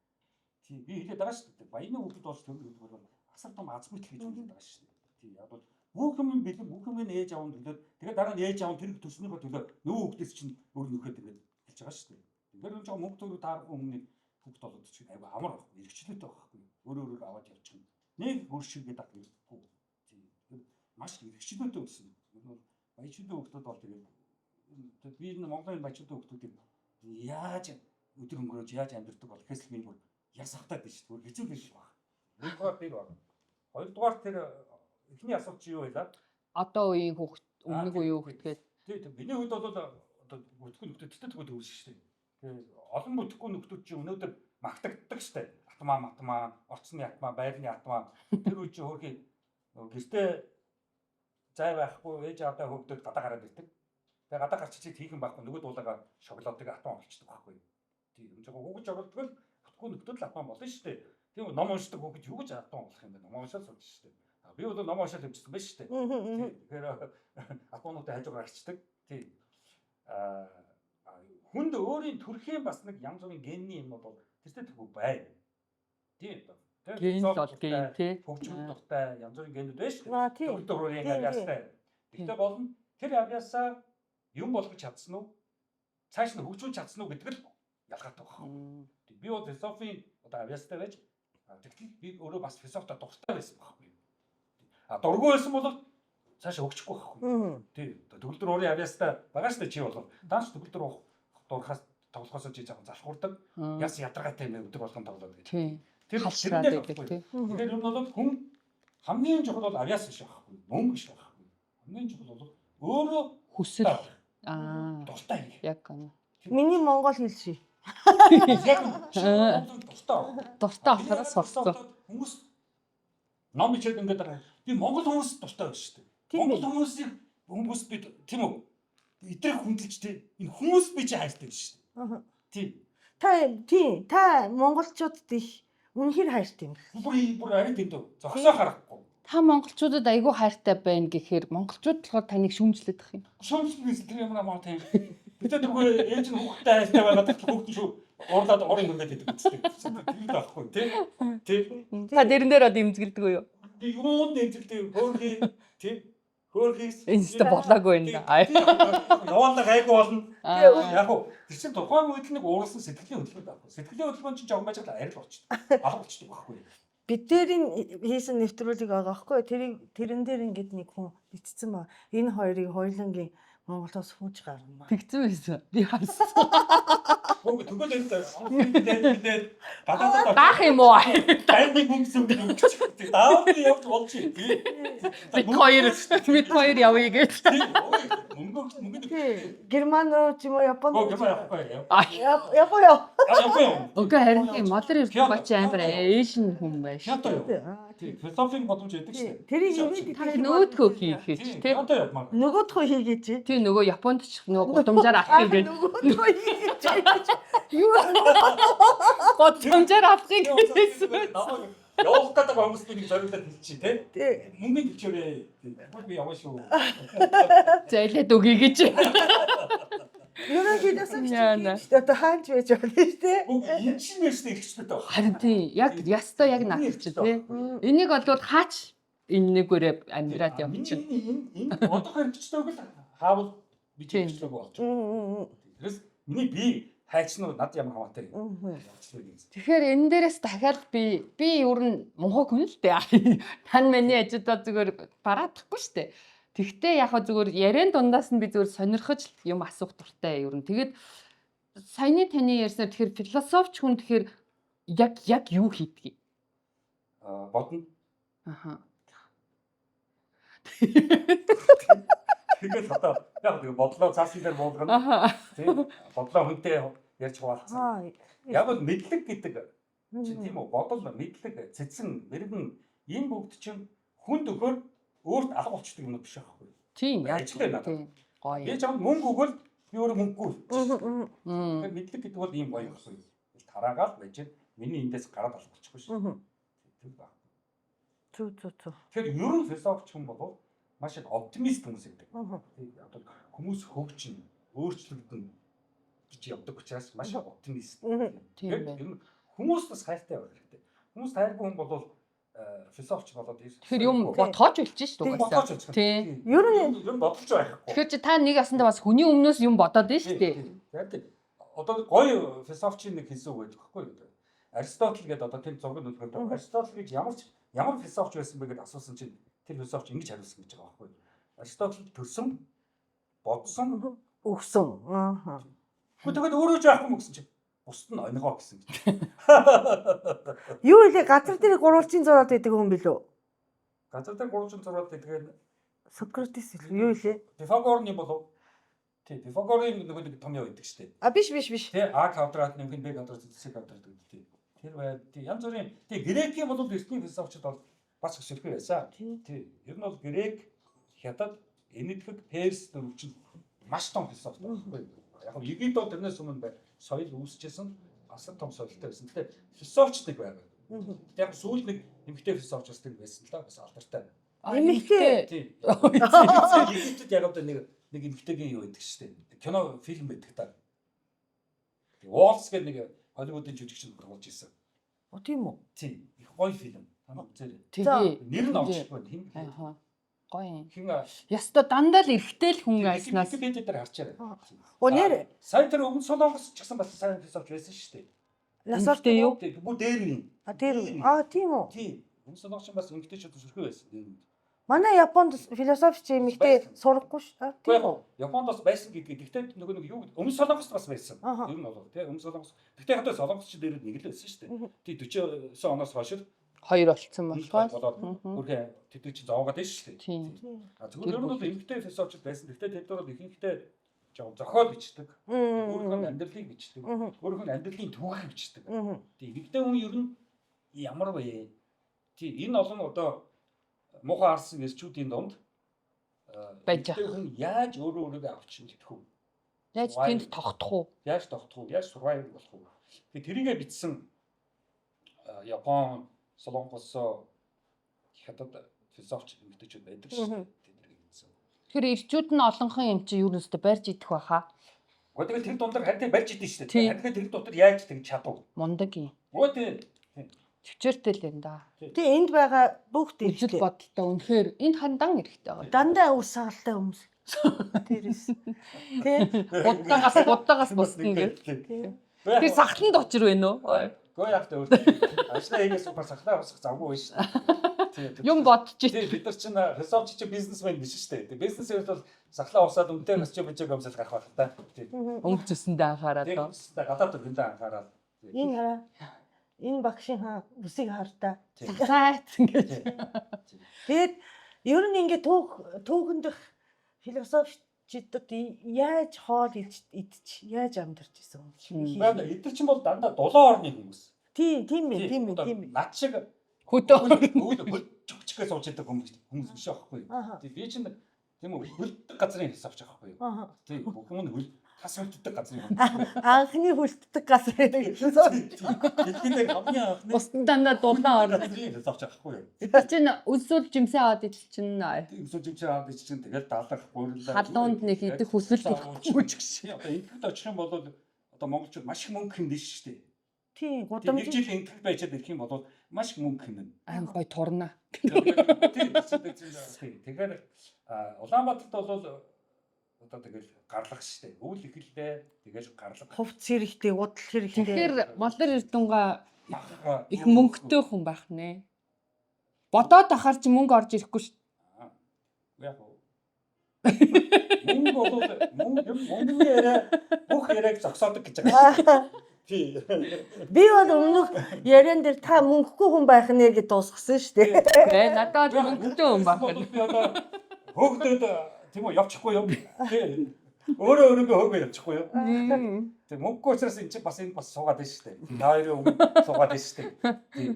Тийм, би хэлээд байгаа шүү дээ. Баяны хүүхэд болж тэр гэдэг бол асар том азгүй л гэж хэлээд байгаа шүү дээ. Тийм, яг бол бүх юм бэлэн, бүх юм ээж аав нь төлөөд тэгээд дараа нь ээж аав нь тэр төснийхөө төлөө нөгөө хүүхдээс чинь өөр нөхөд ингээд хэлж байгаа шүү дээ. Тэгэхээр энэ жоо мөнгө төгрөг таарахгүй хүмүүний хүүхд болоод чинь айгүй амар байхгүй, эрхчлөөтэй байхгүй. Өөр өөрөөр аваад явчихна. Нэг өөр шиг гэдэг ах хэрэггүй. Тийм. Тэгэхээр маш эрхчлөөтэй өссөн. Ер нь бол баячуудын хүүхдүүд бол тэгээд би энэ Монголын баячуудын хүүхдүүдийг яаж өдөр өнгөрөөж яаж амьдардаг бол гэхээс л миний бүр яс хатаад байна шүү дээ. Хэцүү биш баг. Нэгдүгээр тэр баг. Хоёрдугаар тэр эхний асуулт чи юу байлаа? Одоо үеийн хүүхд, өмнөх үеийн хүүхд гээд. Тийм, тийм. Миний хувьд бол одоо бүтэхгүй нөхдөд тэтгэл төгөөд өвс шүү дээ. Тэгээ олон бүтэхгүй нөхдүүд чи өнөөдөр магтагддаг шүү дээ. Атмаа матмаа, орцны атмаа, байрны атмаа. Тэр үе чи хөөрхий гэртээ зай байхгүй ээж аавдаа хөөгдөд гадаа гараад ирдэг. Тэгээ гадаа гарч чиг хийх юм байхгүй нөгөө дуулаагаа шоглоодог атмаа болчдөг байхгүй. Тийм юм жоо хүүгэж шоглодог л бүтэхгүй нөхдүүд л атмаа болно шүү дээ. Тийм ном уншдаг хүүхэд юу гэж атмаа болох юм бэ? Ном уншаад сууж шүү дээ. Би бол ном уншаад хэмжсэн байж шүү дээ. Тэгэхээр атмаануудын хажуугаар гарчдаг. Тийм. Хүнд өөрийн төрхийн бас нэг янз бүрийн генний юм бол тэртээ тэргүй байна. Тийм. Ген бол ген тий. Хөгжим дуртай янз бүрийн генүүд байна шүү дээ. Тийм. Төр дурын авьяастай. Гэхдээ болно тэр авьяасаа юм болгож чадсан уу? Цааш нь хөгжүүлж чадсан уу гэдэг л ялгаатай байна. Би бол философийн одоо авьяастай байж тэгтэл би өөрөө бас философтой дуртай байсан байхгүй. А дургүй байсан бол цаашаа хөгжихгүй байхгүй. Тийм. Төгөлдөр уурын авьяастай байгаа шүү дээ чи бол. Дааш төгөлдөр уух дурхаас тоглохоос чи жоохон залхуурдаг. Яс ядаргаатай юм өдөр болгон тоглоод гэж. Тийм. Тэр халшраад байдаг тийм. Тэгэхээр юм бол хүн хамгийн чухал бол авьяас биш байхгүй. Мөнгө биш байхгүй. Хамгийн чухал бол өөрөө хүсэл дуртай юм. Яг гэнэ. Миний монгол хэл ши. Яг дуртай. Дуртай болохоор сурцсан. Хүмүүс ном бичээд ингээд байгаа. Би монгол хүмүүс дуртай байж шүү дээ. Монгол хүмүүсийг Хүмүүс би тийм үү? Эдрэг хүндэлж тий. Энэ хүмүүс би чи хайртай биш шүү дээ. Тий. Та тий та монголчуудад их үнэхэр хайртай юм. Бүр бүр арай дэндүү. Зогсоо харахгүй. Та монголчуудад айгүй хайртай байна гэхээр монголчууд болохоор таныг шүүмжлэх юм. Шүүмжлэх тэр ямар амаа тийм. Бид тэргүй ээж нь хүүхдтэй хайртай байгаад хүүхд нь шүү уурлаад урын хөргөд идэг үстэй. Тэр л байхгүй тий. Тий. Та дэрэн дээр одоо имзгэлдэг үү юу? Би юунд имзгэлдэг хөөрхий тий. Хөөрхийс. Энэ ч болоогүй юм да. Яваалаа гайгүй болно. Яг уу тэр чинь тухайн үед л нэг уурсан сэтгэлийн хөдөлгөөн байхгүй. Сэтгэлийн хөдөлгөөн чинь жоо байж байгаа арил болчихдог. Алга болчихдог байхгүй. Бид тэрийн хийсэн нэвтрүүлэг байгаа байхгүй. Тэрийг тэрэн дээр ингээд нэг хүн бичсэн ба. Энэ хоёрыг хоёулангийн Монголоос хууж гарна. Тэгсэн байсан. Би харсан. Тэгвэл энэ бид гадаадад Даах юм уу? Дайны хүмүүс юм гэж. Даавд явж болж. Бид хоёр явъя гэж. Мөнгө мөнгө. Герман руу ч юм уу Япон руу. Герман явахгүй. Япон яв. Япон яв. Үгүй харин тийм модер ирдэг бач амар Asian хүн байж. Кyoto яв. Тийм философийн боломж өгдөг шүү дээ. Тэрийг ирээд Та нөөдгөө хийхээ ч тийм. Кyoto явмаар. Нөгөөдхөө хийгээч. Тийм нөгөө Японд ч нөгөө гудамжаар алах юм гэж. Нөгөөдхөө хийгээч. Юу гудамжаар алахыг гэсэн. Явах гэдэг хүмүүс би нэг зориулаад хэлчихье тий. Мөнгөний төлчөөрэй. Бүр би явна шүү. Зайлаад өгье гэж. Ерөнхийдөө философи одоо хаанч байж болно шүү дээ. Энэ чинь нэрсний эрхчлөлтэй байна. Харин тийм яг ястай яг наад чи тий. Энийг бол хаач энэ нэгээрээ амьдраад явчихна. Энэ бодох эрхчлөөг л хаавал би эрхчлөөг болж байна. Тэрээс миний би хайчнуу над ямар хамаатай юм. Тэгэхээр энэ дээрээс дахиад би ер нь мунхаг хүн л дээ. Тань миний ажидаа зүгээр бараадахгүй шүү дээ. Тэгтээ яг хаа зүгээр яриан дундаас нь би зүгээр сонирхож юм асуух дуртай ер нь. Тэгээд саяны таны ярьснаар тэгэхээр философч хүн тэгэхээр яг юу хийдгийг? Аа бодно. Аха. Тэгээд одоо яг нэг бодлоо цаасан дээр буулгана. Тийм. Бодлоо хүнтэй ярьж хуваалцсан. Яг бол мэдлэг гэдэг чинь тийм үү? Бодол, мэдлэг, цэцэн, мэрэгэн энэ бүгд чинь хүнд өгөхөөр өөрт алга болчдөг юм биш байхгүй. Тийм. Яг тийм. Гоё. Би чамд мөнгө өгвөл би өөрөө мөнгөгүй. Тэгэхээр мэдлэг гэдэг бол ийм гоё байхгүй. Тараагаал байж миний эндээс гараад алга болчихгүй шүү. Тэр баг. Зүг зүг зүг. Тэгэхээр ер нь философч хүн бол маш их оптимист хүмүүс гэдэг. Одоо хүмүүс хөгжинэ, өөрчлөгдөнө гэж явдаг учраас маш их оптимист. Тийм байна. Ер нь хүмүүс бас хайртай байх хэрэгтэй. Хүмүүс хайргүй хүн бол философч болоод ирсэн. Тэгэхээр юм бодгооч үлчих шүү дээ. Бодгооч үлчих. Тийм. Ер нь бодолч байхгүй. Тэгэхээр чи та нэг асандаа бас хүний өмнөөс юм бодоод байна шүү дээ. Тийм. Одоо гоё философчийн нэг хэлсэн үг байдаг байхгүй юу? Аристотл гэдэг одоо тэр зураг нүлгээр Аристотл гэж ямар философч байсан бэ гэдээ асуусан чинь тэр философч ингэж хариулсан гэж байгаа байхгүй юу? Аристотл төрсөн, бодсон, өгсөн. Аа. Гэхдээ тэгээд өөрөө ч яахгүй юм гэсэн чинь бусд нь онигоо гэсэн гэж. Юу илээ газар дээр гурвалжин зураад байдаг хүн билүү? Газар дээр гурвалжин зураад байдаг нь Сократес илүү юу илээ? Пифагорны болов. Тий, Пифагорын нөгөө нэг том яа байдаг шүү дээ. А биш биш биш. Тий, А квадрат нэмэх нь Б квадрат С квадрат гэдэг тий. Тэр бай. Тий, янз бүрийн тий грекийн бол эртний философчид бол бас өсөлгүй байсан. Тий, ер нь бол грек, хятад, энэтхэг, перс дөрвч нь маш том философи байхгүй. Яг нь Египт бол тэрнээс өмнө бай. Соёл үүсэжсэн асар том соёлтой байсан. Гэтэ философч нэг байгаа. Яг сүүл нэг эмэгтэй философч бас тэр байсан л да. Бас алдартай. Эмэгтэй. Тий. Египтэд яг одоо нэг эмэгтэйгийн юу байдаг шүү дээ. Кино фильм байдаг та. Уолс гэдэг нэг Холливуудын жүжигчин тоглож исэн. О тийм үү? Тий. Их гоё фильм. Та нар үзээрэй. Тэгээ. Нэр нь олчихгүй хин. Аа. Гоё юм. Хин Ястой дандаа л эргэтэй л хүн айснаас. Википедиа дээр харчаарай. О нэр Сайн тэр өвгөн Солонгос ч гэсэн бас сайн философч байсан шүү дээ. Насаар Эмэгтэй юу? Тий, бүр дээр үе. А дээр үе. А тийм үү? Тий. Өвгөн Солонгос ч бас эмэгтэйчүүд сөрхөө байсан. Дээр үед. Манай Японд философч эмэгтэй сурахгүй шүү. Тийм үү? Японд бас байсан гэдгийг. Гэхдээ нөгөө нэг юу гэдэг Өмнө Солонгост бас байсан. Ер нь бол тий Өмнө Солонгос. Гэхдээ хатаа Солонгос ч дээр нэг л байсан шүү дээ. Тий 49 оноос хойш хоёр болцсон болохоор өөрхөн тэдний чинь зоогоод байсан шүү дээ. Тийм. А зөвхөн ер нь бол эмэгтэй философчд байсан. Гэхдээ тэд нар бол ихэнхдээ жоо зохиол бичдэг. Өөрийнх нь амьдралыг бичдэг. Өөрийнх нь амьдралын түүхийг бичдэг. Тий эмэгтэй хүн ер нь ямар вэ? Тий энэ олон одоо муухай арсан эрчүүдийн дунд Байж эмэгтэй хүн яаж өөрөө өөрийгөө авч идэх вэ? Яаж тэнд тогтох уу? Яаж тогтох уу? Яаж survive болох уу? Тэгээ тэрийгэ бичсэн Япон, Солонгос, Хятад философч эмэгтэйчүүд байдаг шүү дээ. Тэднийг бичсэн. Тэгэхээр ирчүүд нь олонхон юм чи юу нэстэ барьж идэх байхаа. Гэхдээ тэгэл тэр дундаар харин барьж идэн шүү Тийм. дээ. Харин тэр дотор яаж тэгж чадав? Мундаг юм. Өө тий. Төвчээртэй л юм да. Тэг энд байгаа бүгд Үзэл эрэгтэй. бодолтой үнэхээр энд хандан эрэхтэй байгаа. Дандаа үс сагалтай хүмүүс. Тэрээс. Тэ. Будаагаас будаагаас бусна гэх. Тэ. Тэр сахланд очир байна уу? Гөө яг тэ өөртөө ажлаа хийгээс супер сахлаа хосох завгүй байна шүү дээ. Юм бодож Тий, бид нар чинь философч чинь бизнесмен биш шүү дээ. Бизнесмен бол сахлаа усаад үнэтэй өсч бижиг өмсөл гарах байх та. Тий. өнгө зөсөндөө анхаарал. Тийм гадаад төрөндөө анхаарал. Энэ хараа. Энэ багшийн үсийг хар та. Сахлаад ингэж. Тэгээд ер нь ингээ түүх түүхэндх философчдод яаж хоол идэж идэж яаж амьдарч исэн юм шиг. Байна. Эдгээр чинь бол дандаа дулаан орны хүмүүс. Тийм тийм ээ тийм ээ тийм ээ. Над шиг Хөдөө. хөл хөл чөкчгээ сууж идэг хүмүүс хүмүүс биш аахгүй. Аха. Тий, би чинь тийм үү хөлддөг газрын философч аахгүй. Аха. Тий, бүх юм нь хөл тас хөлддөг газрын хүмүүс. Анхны хүлддэг газар философи. Дэлхийн дээр хамгийн анхны Бусдын дандаа дулаан орно. газрын философч аахгүй. Тэр чинь өсвөл жимсээ аваад идэл чинь Өсөж жимсээ аваад ич чинь тэгэл даалгах гурилаа. халуунд нэг идэх хүсэл төрөхгүй ч гэж. Тий, одоо энтгэд очих юм бол одоо монголчууд маш их мөнгө хэмнэн шүү дээ. Тийм Тий, нэг гудамж жил энтгэд байжаад ирэх юм бол маш их мөнгө хэмнэн. Аим гой турна. Тий, тий, Тэгэхээр Улаанбаатарт бол одоо тэгэл гарлах шүү дээ. Үйл эхэллээ. Тэгэл гарлах. хувц хэрэгтэй, удал хэрэгтэй. Тэгэхээр Молор Эрдэнга Мах, их мөнгөтэй хүн байх нэ. Бодоод ахаар чи мөнгө орж ирэхгүй шүү. Аа, Яг уу. Мөнгө бол мөнгө юм мөнгөний яриа бүх яриаг зогсоодог гэж байгаа. Тий. Би бол өмнөх яриан дээр та мөнгөгүй хүн байх нэ гэж дуусгасан шүү дээ. Ээ надад бол мөнгөтэй хүн байх. Би одоо хөөгдөд тийм үү явчихгүй юм. Тий. Өөрөө өөрийгөө хөөгөө явчихгүй юм. Тэг мөнгөгүй учраас эн чинь бас энэ бас суугаад байна шүү дээ. Та хоёрын өмнө суугаад байна шүү дээ. Тий.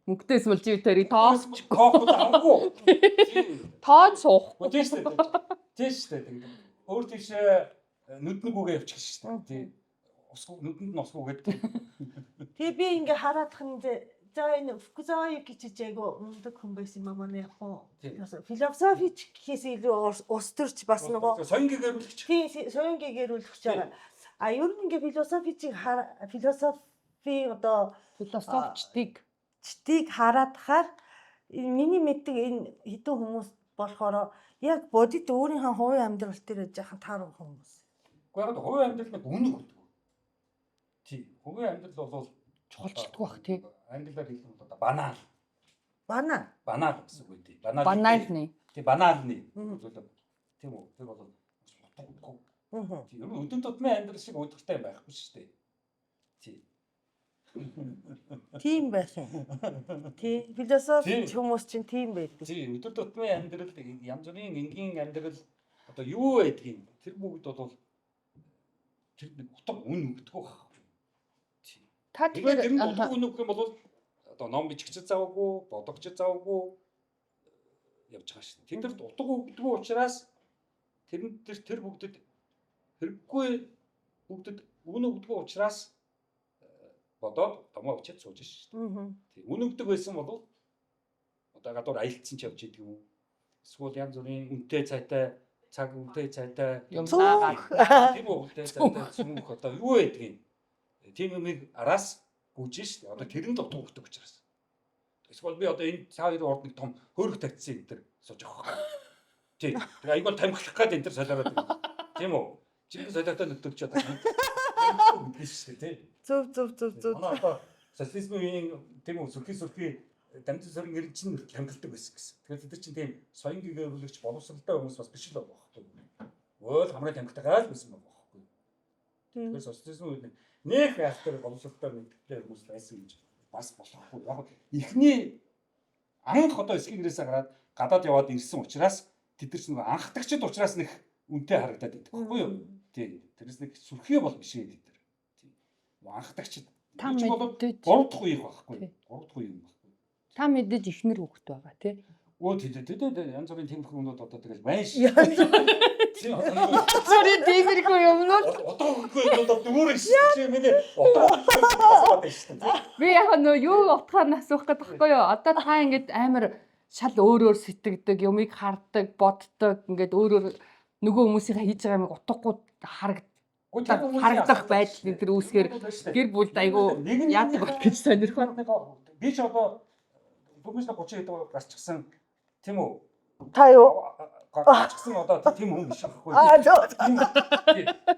Мөнгөтэй эсвэл чи тэрийг тоосч Тоохгүй авахгүй. Тий. тоож суухгүй. Гоо тийм шүү дээ. Тийм шүү дээ. Тэгээд өөр тийшээ нүднэгүүгээ явчих шүү дээ. Тий. Усгүй нүдэнд нь усгүй гэдэг. Тэгээ би ингээ хараадах нь за энэ Фукузаваа гэж айгу мундаг хүн байсан юм аа манай Япон. Тий. Философич гэхээс илүү улс төрч бас нөгөө соён гэгэрүүлэгч. тий соён гэгэрүүлэгч байгаа. А ер нь ингээ философичийг философи одоо Философчдыг чдийг хараадахаар энэ миний мэддэг энэ хэдэн хүмүүс болохоор яг бодит өөрийнхөө хувийн амьдрал дээр жаахан таарах хүмүүс. Гэхдээ яг хувийн амьдрал нэг үнэ өгдөг. Тий. Хувийн амьдрал бол чухалчддаг бах тий. Англиар хэлэх юм бол одоо банал. Бана. Банал гэсэн үг тий. Банал. Баналны. Тий, баналны. Мгм. Зүйл. Тийм үү? Тэр бол утгагүй. Мгм. Тий, ер нь өдөр тутмын амьдрал шиг өдөртэй байхгүй шүү дээ. Тий. Тийм байх юм. Тий. Философи Тий. хүмүүс чинь тийм байдаг. Тий, өдөр тутмын амьдрал янз бүрийн энгийн амьдрал одоо юу байдгийг тэр бүгд бол тэр нэг утга үн өгдөг байх. Тий. Та Тэгэхээр тэр тэгэхээр нь утга үн өгөх юм бол одоо ном бичгч завгүй, бодогч завгүй явж байгаа шүү. Тэдэрт утга өгдөг учраас тэрэн тэр тэр бүгдэд хэрэггүй бүгдэд үн өгдөг учраас бодоод домоо бичээд сууж шүү. Мгм. Тий, үн өгдөг байсан бол одоо гадуур аялцсан ч явж идэг юм уу? Эсвэл янз бүрийн үнэтэй цайтай, цаг үнэтэй цайтай, юм Цүнх. наагаад тийм үү үнэтэй цайтай цүнх одоо юу байдгийг тийм юмыг араас гүйж шүү дээ. Одоо тэрэнд утга өгдөг учраас. Эсвэл би одоо энэ цаа хоёрын орд нэг том хөөрөх тавьчихсан энэ төр сууж авах байхгүй. Тий. Тэгээ айгуул тамхилах гээд энэ төр солиороод байна. Тийм үү? Жинхэнэ солиортой нөтөлч одоо гэдэг шүү дээ, тий. Зөв зөв зөв зөв. Манай одоо социализмын үеийн тийм үү сүрхий сүрхий дамжин сөрөн гэрэн чинь тамхилдаг байсан гэсэн. Тэгэхээр тэд нар чинь тийм соён гэгэрүүлэгч боловсралтай хүмүүс бас биш л байгаа байхгүй. Өөл хамрын тамхитайгаа л байсан байгаа байхгүй. Тийм. Тэгэхээр социализмын үед нэх айхтар боловсралтай нэгдэлтэй хүмүүс байсан гэж бас болохгүй. Яг эхний анх одоо эсгийн гэрээсээ гараад гадаад яваад ирсэн учраас тэд нар чинь нөгөө анхдагчд учраас нэг үнэтэй харагдаад байдаг байхгүй юу? Тийм. Тэрээс нэг сүрхий бол биш ээ тэд нар. Тийм. Анхдагчд. Та Энэ чинь бол мэдээж гурав дахь үеих байхгүй. Тий. Гурав дахь үе юм байхгүй. та мэдээж ихнэр хүүхэд байгаа тий. Өө тий тий тий янз бүрийн тиймэрхүү юмнууд одоо тэгэл байна ш. Янз Тийм одоо нэг Зүрийн тиймэрхүү юмнууд одоо үгүй одоо зүгээр ш. Чи миний одоо асууад байна шүү дээ. би яг нөө юу утгаар нь асуух гэдэг байхгүй юу? Одоо та ингээд амар шал өөр өөр сэтгэдэг, юмыг хардаг, боддог, ингээд өөр өөр нөгөө хүмүүсийн хийж байгаа юмыг утгагүй харагдах байдал энэ төр үүсгээр гэр бүлд айгүй яадаг бол гэж сонирхоо. Би ч одоо дөрмөс 30 хэд гарчихсан тийм үү? Та юу? Гарчихсан одоо тийм хүн биш байхгүй. Аа зөв.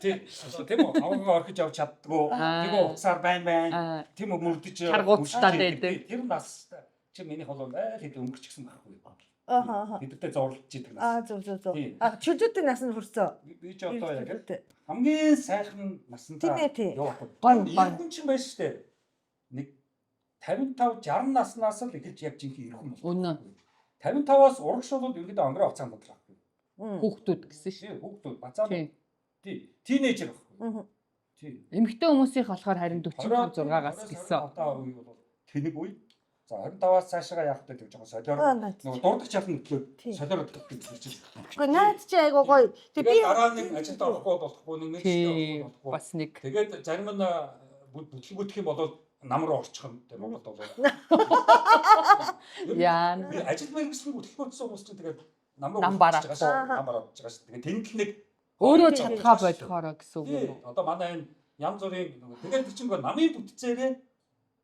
Тийм тийм үү? Авгаа орхиж явж чаддгүй. Тийм үү? Уцаар байн байн. Тийм үү? Мөрдөж Чаргууцтай байдаг. Тэр нас чи миний холоо айл хэд өнгөрчихсэн байхгүй. Аха. Бидэртэй зурлаж идэг нас. Аа зөв зөв зөв. А чөлөөтэй насанд хүрсэн. Би ч одоо яг хамгийн сайхан насандаа явахгүй. Гой гой. Хүн чинь байж штэ. Нэг 55 60 наснаас л эхэлж яг жинхэнэ ирэх юм бол. Үнэн. 55-аас урагш бол ерөнхийдөө ангираа уцаан бодлоо. Хүүхдүүд гэсэн шээ. Хүүхдүүд бацаа. Тий. Тинейжер байхгүй. Тий. Эмэгтэй хүмүүсийнх болохоор харин 45 6-аас гэсэн. Одоо үе бол тэнэг үе. За 25-аас цаашаа яах вэ гэж жоохон солиор нөгөө дурдах чалан нөтлөө солиор өгдөг гэж чинь. Гэхдээ наад чи айгуу гоё. Тэг би дараа нэг ажилд орохгүй болохгүй нэг мэргэжтэй орохгүй болохгүй. Бас нэг. Тэгээд зарим нь бүтлгүүтэх юм бол нам руу орчих юм тэг Монголд бол. Яа. Би ажил мэргэжлийг бүтлгүүтсэн хүмүүс чинь тэгээд нам руу орчих байгаа шүү. Нам бараад байгаа шүү. Тэгээд тэнд л нэг өөрөө чадхаа болохоороо гэсэн үг юм уу? Одоо манай энэ янз бүрийн нөгөө тэгээд тэр чинь намын бүтцээрээ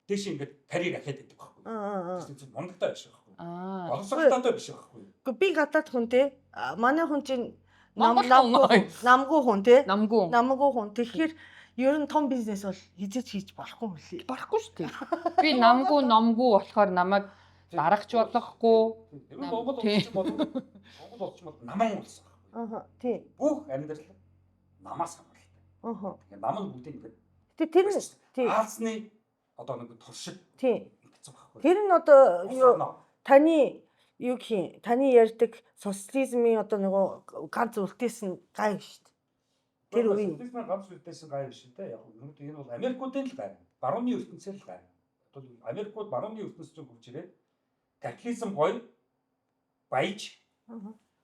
дээш ингээд карьер ахиад байдаг байхгүй. Тэр чинь мундагтай биш байхгүй. Боловсролтой биш байхгүй. Гэхдээ би гадаад хүн те. Манай хүн чинь намгүй хүн те. Намгүй. Намгүй хүн. Тэгэхээр ер нь том бизнес бол хизээч хийж болохгүй юм лээ. Болохгүй шүү дээ. Би намгүй номгүй болохоор намайг дарагч болохгүй. Тэр нь Монгол улс чинь бол Монгол улс чинь бол наман улс байхгүй. Аа тий. Бүх амьдрал намаас хамааралтай. Аа. Тэгэхээр нам нь бүгдийг ингээд. Тэ тэр нь тий. Аазны одоо нэг туршиг. Тий. Ингэсэн байхгүй. Тэр нь одоо юу таны юу гэх юм таны ярьдаг социализмын одоо нөгөө ганц үлдээсэн гай шүү дээ. Тэр үеийн социализмын ганц үлдээсэн гай биш үү? Яг нь энэ бол Америкуудын л гай. Барууны ертөнцийн л гай. Одоо Америкууд барууны ертөнцийн рүү хурж ирээд капитализм гоё баяж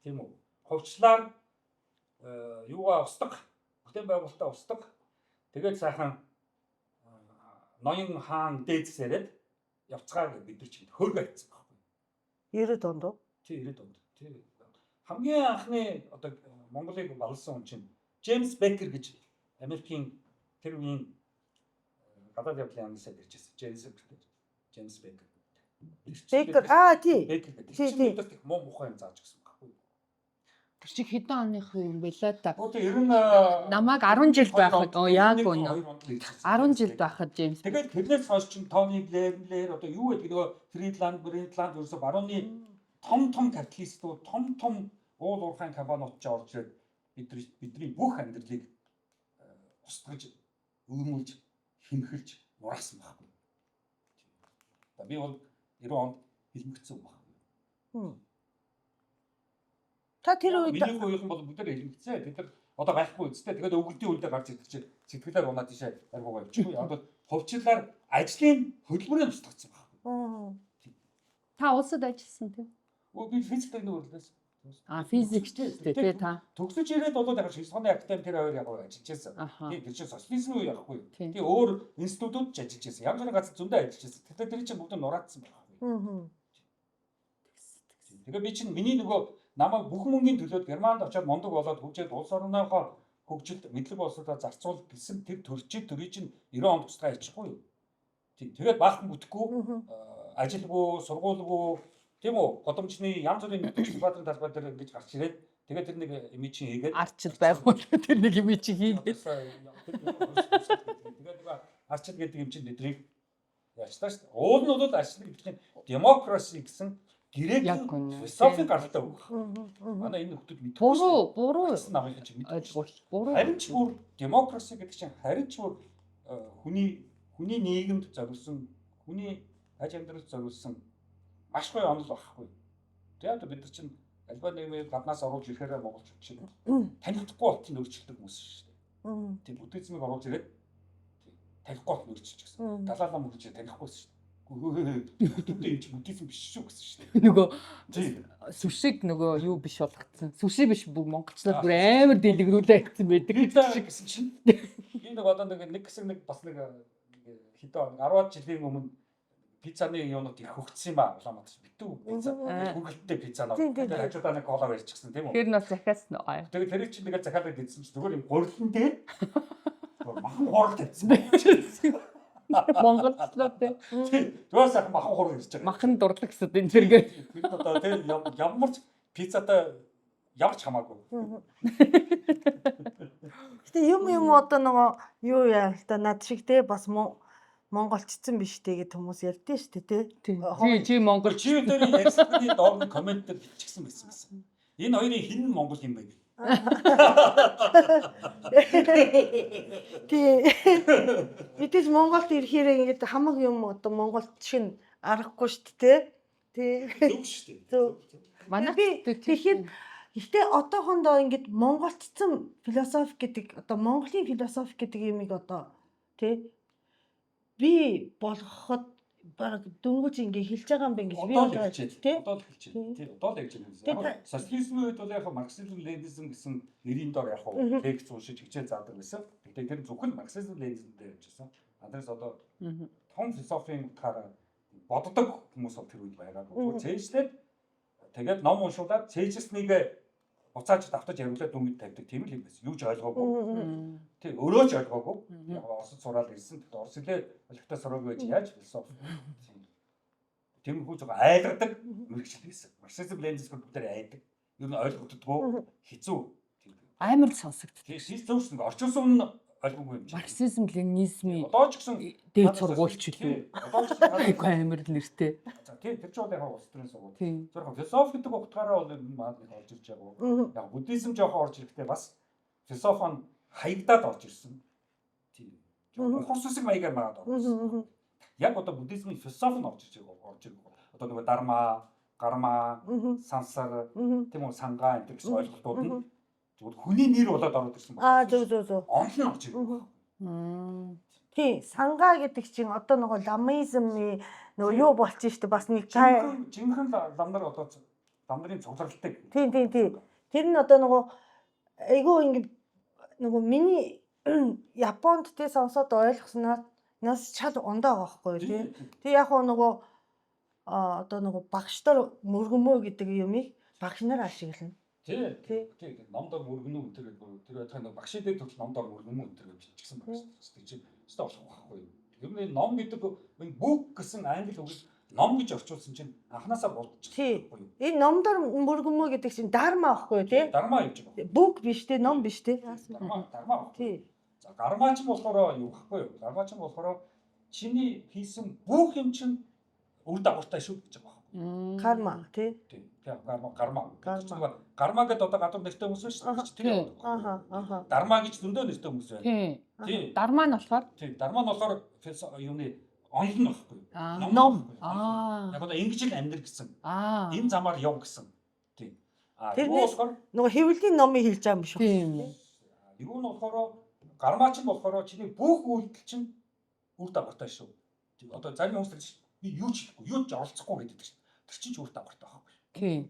тийм үү? Хувьчлаар юугаа устгах, бүтээн байгуулалтаа устгах. Тэгээд сайхан ноён хаан дээдсээрээд явцгаа гэж бид нар чинь хөрг айтсан байхгүй. 90-ад онд уу? Тий 90-ад онд. Тий. Хамгийн анхны одоо Монголыг балсан хүн чинь Джеймс Бекер гэж Америкийн тэр үеийн гадаад явдлын яамны сайд ирж байсан. Джеймс Бекер. Джеймс Бекер. Бекер аа тий. Бекер гэдэг. Тэр чинь бидэрт их муу мухай юм зааж өгсөн байхгүй. Тэр чинь хэдэн оных юм бэлээ та. Одоо 90 намайг 10 жил байхад оо яг үнэ. 10 жил байхад Джеймс. Тэгээд тэрнээс хойш чинь Тони Блэр одоо юу гэдэг нөгөө Фридланд, Бритланд ерөөсө барууны том том капиталистууд, том том уул уурхайн компаниуд ч орж ирээд бидний бүх амьдралыг устгаж, өөмөлж, хэмхэлж нураасан байхгүй. За би бол 90 онд хилмигдсэн байхгүй. Та тэр үед миний үеийнхэн бол бүгдээр хилмигдсэн. Тэд нар одоо байхгүй үстэй. Тэгээд өвгөлдийн үндэ гарч ирдэг чинь сэтгэлээр унаад тийшээ аргуугаа явчихгүй. Яг бол хувьчлалаар ажлын хөдөлмөрийг устгацсан байхгүй. Та улсад ажилласан тийм? Би физик техник үрлээс. А физикч тий та. Төгсөж ирээд бол яг Шинжлэх академи тэр хоёр яг ажиллаж байсан. Тий тэр чинь социализм үе явахгүй. Тий өөр институтууд ч ажиллаж байсан. Янз бүрийн газар зөндөө ажиллаж байсан. Тэгэхээр тэр чинь бүгд нураадсан байхгүй. Тэгээ би чинь миний нөгөө намайг бүх мөнгөний төлөөд Германд очиод мундаг болоод хөгжээд улс орныхоо хөгжилд мэдлэг боловсролоо зарцуул гэсэн тэр төрчид төрийг чинь 90 онд тусгай хийчихгүй юу. Тийм. Тэгээд баахан бүтэхгүй ажилгүй, сургуулгүй тийм үү? Годомчны янз бүрийн Сүхбаатарын талбай дээр ингэж гарч ирээд тэгээд тэр нэг имижийн хийгээд арчил байгуул тэр нэг имижийг хийгээд тэгээд нэг арчил гэдэг юм чинь тэднийг яачлаа шүү дээ. Уул нь бол арчил гэдэг чинь демокраси гэсэн грек философийн гаралтай үг. Манай энэ хүмүүс мэдгүй. Буруу, буруу намын чинь мэдгүй. Ойлголт. Буруу. Харин ч бүр демокраси гэдэг чинь харин ч бүр хүний нийгэмд зориулсан, хүний аж амьдралд зориулсан маш гоё онол байхгүй. Тэгээд одоо бид нар чинь альба нийгмийг гаднаас оруулж ирэхээр монголчууд чинь танихдаггүй болтон өөрчлөлтөг хүмүүс шүү дээ. Тийм буддизмыг оруулж ирээд танихгүй болтон өөрчилж гисэн. Далай лам гэж танихгүй шүү дээ. Бүтэн юм чи буддизм биш шүү гэсэн шүү дээ. Нөгөө Тийм. сүшиг нөгөө юу биш болгоцсон. Сүши биш бүр монголчлаад бүр амар дэлгэрүүлээ гэсэн байдаг. Пицца гэсэн чинь би нэг одоо нэг хэсэг нэг бас нэг хэдэн 10 жилийн өмнө пиццаны юунууд их хөгжсөн юм аа Улаанбаатар. Битүү пицца. Хөргөлттэй пиццанууд. Тийм. Тэр хажуудаа нэг кола барьчихсан тийм үү? Тэр нь бас захиалсан уу? Тэгээд тэр чинь тэгээд захиалаад идсэн чинь зүгээр юм гурилан дээр махан хурал тавьсан байна. Монголчлоо тий. Зүгээр сайхан махан хурал ирж байгаа. Махан дурлагсад энэ зэрэг. Тэр одоо тэр ямар ч пиццатай ямар ч хамаагүй. Гэтэ юм одоо нөгөө юу яа л та над шиг те бас монголчсон биш те гэд хүмүүс ярьдэн шүү дээ те. Чи чи монгол Чи дээр ярилцлагын доор нь коммент дээр бичсэн байсан байсан. Энэ хоёрын хэн нь монгол юм бэ гэх. Тий. Мэдээж Монголд ирэхээр ингээд хамаг юм одоо Монголд шиг аргагүй шүү дээ те. Тий. Зөв шүү дээ. Зөв. Манай Би тэгэхээр гэтээ одоохондоо ингээд монголчсон философи гэдэг одоо Монголын философи гэдэг юмыг одоо тий би болгоход баг дөнгөж ингээ хэлж байгаа юм байна гэж би Одоо л бодож хэлж тий. байна. Одоо л хэлж байна. Тий, одоо л хэлж Тий, байна. Яг социализмын үед бол яг марксизм, ленинизм гэсэн нэрийн дор яг текст уншиж хичээл заадаг байсан. Гэхдээ тэр зөвхөн марксизм, ленинизм дээр явжсэн. А тэрс одоо том философийн утгаараа боддог хүмүүс бол тэр үед байгаагүй. Зүгээр цээжлээд тэгээд ном уншуулад цээжснийг буцааж давтаж яриулаад дүнгэд тавьдаг тийм л юм байсан. Юу ч ойлгоогүй. Тий, өөрөө ч ойлгоогүй. Яг Оросд сураад ирсэн. Тэгэхдээ Орос хэлээ олигтой сураагүй байж яаж философи. Тиймэрхүү жоо айлгадаг мэрэгжил байсан. Марксизм, ленинизм бүгдээр айдаг. Ер нь ойлгогддгоо хэцүү. Амар л сонсогддог. Тий, зөв шин орчин сум нь ойлгоогүй юм чинь. Марксизм, ленинизмын Одоо ч гэсэн дээд сургуульч үлээ. Одоо ч гэсэн Айгүй амар л нэртэй. За тий, тэр чинь бол яг улс төрийн сургууль. Тийм. Зөвхөн философи гэдэг утгаараа бол энэ маань нэг орж ирж байгаа. Яг буддизм жоохон орж ирэхдээ бас философи нь хаягдаад орж ирсэн. Тийм. Ухар сүсэг маягаар магаад орж ирсэн. Яг одоо буддизмын философи нь орж ирж байгаа орж ирэх. Одоо нөгөө дарма, гарма, сансар, тийм үү сангаа энэ гэсэн ойлголтууд нь зүгээр хүний нэр болоод ороод ирсэн байна. Аа зөв зөв зөв. Онол нь орж ирэх. Тий, сангаа гэдэг чинь одоо нөгөө ламизмын нөгөө юу болчих штэ бас нэг жинхэнэ лам нар одоо лам нарын цугларалтай. Тий, тий, тий. Тэр нь одоо нөгөө айгүй ингэ нөгөө миний Японд тий сонсоод ойлгосноор нас чал ундаа байгаа байхгүй юу тий. Тий яг хоо нөгөө одоо нөгөө багш нар мөргөмөө гэдэг юмыг багш нар ашиглана. Тий. Тий. Номдор мөргөнүү энэ төр гэдэг. Тэр байтугай нөгөө багшийн дээр төрөл номдор мөргөнүү энэ төр гэж бичсэн багш. Тэр чинь өстой болох байхгүй юу. Ер нь ном гэдэг энэ бүх гэсэн англи үгийг ном гэж орчуулсан чинь анханасаа болчих. Тий. Энэ номдор мөргөмөө гэдэг чинь дарма байхгүй юу тий? Дарма гэж байна. Бүг биш тий, ном биш тий. Дарма, дарма байхгүй. Тий. За гарма ч болохоор юу байхгүй юу? Гарма ч болохоор чиний хийсэн бүх юм чинь үр дагавартай шүү гэж байгаа байхгүй. Карма тий. Тий. Гарма, гарма. Гарма гэдэг одоо гадуур нэртэй хүмүүс шүү дээ. Тэр. Аха, аха. Дарма гэж зөндөө нэртэй хүмүүс байна. Тий. Тий. Дарма нь болохоор тий, дарма нь болохоор юуны онол нь байхгүй. Ном. Аа. Яг одоо ингэж л амьдр гэсэн. Энэ замаар яв гэсэн. Тий. А юу болохоор нөгөө хэвлэлийн номыг хэлж байгаа юм биш үү? Тийм. Юу нь болохоор гармаа чинь болохоор чиний бүх үйлдэл чинь үр дагавартай шүү. Одоо зарим хүмүүс тэр би юу ч хийхгүй, юу ч оролцохгүй гэдэг чинь тэр чинь ч үр дагавартай байхгүй. Тийм.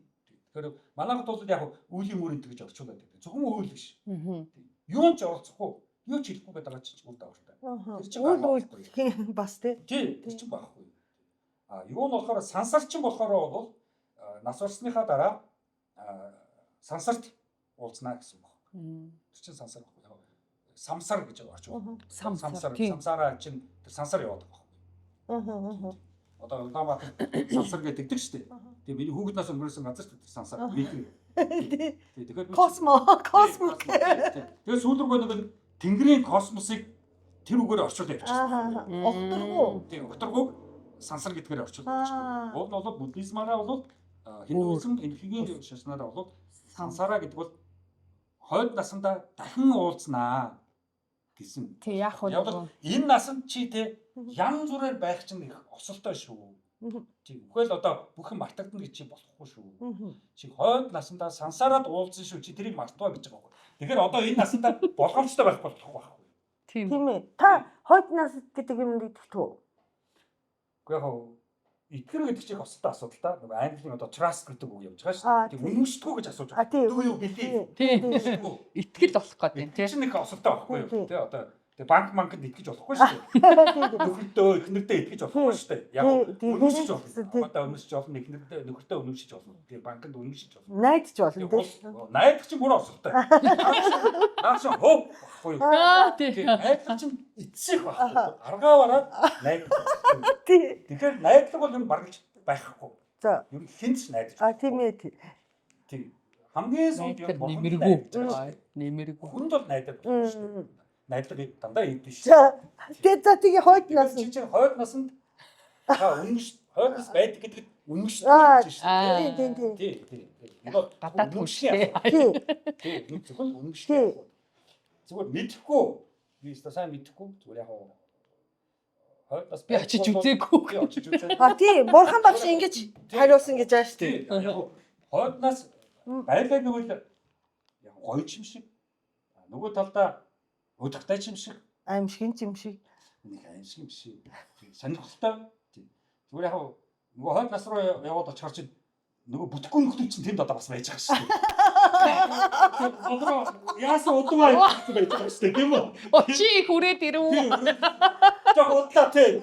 Тэгэхээр манайхад бол яг үеийн үр энэ гэж орчуулад байдаг. Зөвхөн үйл биш. Юу ч оролцохгүй, юу ч хийхгүй гэдэг байгаа чинь үр дагавартай. Тэр чинь үйл үйл бас тий. Тий, тэр чинь байхгүй. А юу нь болохоор сансарчин болохоор бол нас барсныхаа дараа сансарт уулзнаа гэсэн үг байна. Тэр чинь сансар байхгүй. Самсар гэж орчуулна. Самсар. Самсараа чинь тэр сансар яваад байгаа байхгүй. Одоо Улаанбаатар сансар гэдэг шүү дээ. Тэгээ миний хүүхэд нас өнгөрөөсөн газар ч тэр сансар. Тий. Тэгэхээр космо, космо. Тэгээ сүүл рүүгээ нэг тэнгэрийн космосыг тэр үгээр орчуулаад явчихсан. Огторгуу. Тий, огторгууг сансар гэдгээр орчуулаад явчихсан. Уг нь бол буддизмаараа бол хиндуизм, энэрхигийн шашнаараа бол сансараа гэдэг бол хойд насандаа дахин уулзнаа гэсэн. Тий, яг хөө энэ насанд чи те янз бүрээр байх чинь их осолтой шүү. Чи үхэл одоо бүх юм мартагдана гэж чи болохгүй шүү. Чи хойд насандаа сансараад уулзсан шүү. Чи тэрийг мартваа гэж байгаа байхгүй. Тэгэхээр одоо энэ насандаа болгоомжтой байх болохгүй байхгүй. Тийм. Тийм ээ. Та хойд нас гэдэг юмд итгэдэг үү? Үгүй яг итгэр гэдэг чинь осолтой асуудал та. Нөгөө английн одоо trust гэдэг үг явж байгаа шүү дээ. Үнэмшдэггүй гэж асууж байгаа. Do you believe? Тийм. Итгэл болох гэдэг юм тий. Чинь нэг осолтой байхгүй юу? Тий одоо тэгээ банк манканд итгэж болохгүй шүү дээ. Нөхөртөө эхнэрдээ итгэж болохгүй шүү дээ. Яг үнэмшиж болно. Одоо үнэмшиж болно, эхнэрдээ нөхөртөө үнэмшиж болно. Тэгээ банкнд үнэмшиж болно. Найдаж болно тий. Найдах чинь бүр осолтой. Наа чинь хоп байхгүй юу? Аа тий. Найдлага чинь эцсэх байхгүй. Аргаа бараад найдлага. Тий. Тэгэхээр найдлага бол юм баргалж байхгүй. За. Ер нь хэн ч найдаж. А тийм ээ. Тий. Хамгийн сүүлд юм нэмэргүй. Нэмэргүй. Хүнд бол найдах шүү дээ. Найдлагыг дандаа ийдэн шүү. Тэгээ за тэгээ хойд насанд чи чинь хойд насанд та үнэмш хойд нас байдаг гэдэгт үнэмш гэж шүү дээ. Тийм тийм. Тий тий. Гадаад хүнштэй. Тий. Тий. Зөвхөн үнэмштэй. Зүгээр мэдэхгүй. Би өстой сайн мэдэхгүй. Зүгээр яг хойд нас би очиж үзээгүй. Би очиж үзээгүй. А тий, Бурхан багш ингэж хариулсан гэж ааш тий. Яг хойд нас байлаа гэвэл яг гоё ч юм шиг. Нөгөө талдаа удахтай ч юм шиг. Аимшиг юм шиг. Нэг аимшиг юм шиг. Сонирхолтой. Зүгээр яг нөгөө хойд нас руу яваад очихор чинь нөгөө бүтэхгүй нөхдөд чинь тэнд одоо бас байж байгаа шүү дээ. Одоо яасан удаа гэсэн байж байгаа шүү дээ, тийм үү? Чи их хүрээд ирэв. Жог удлаа тий.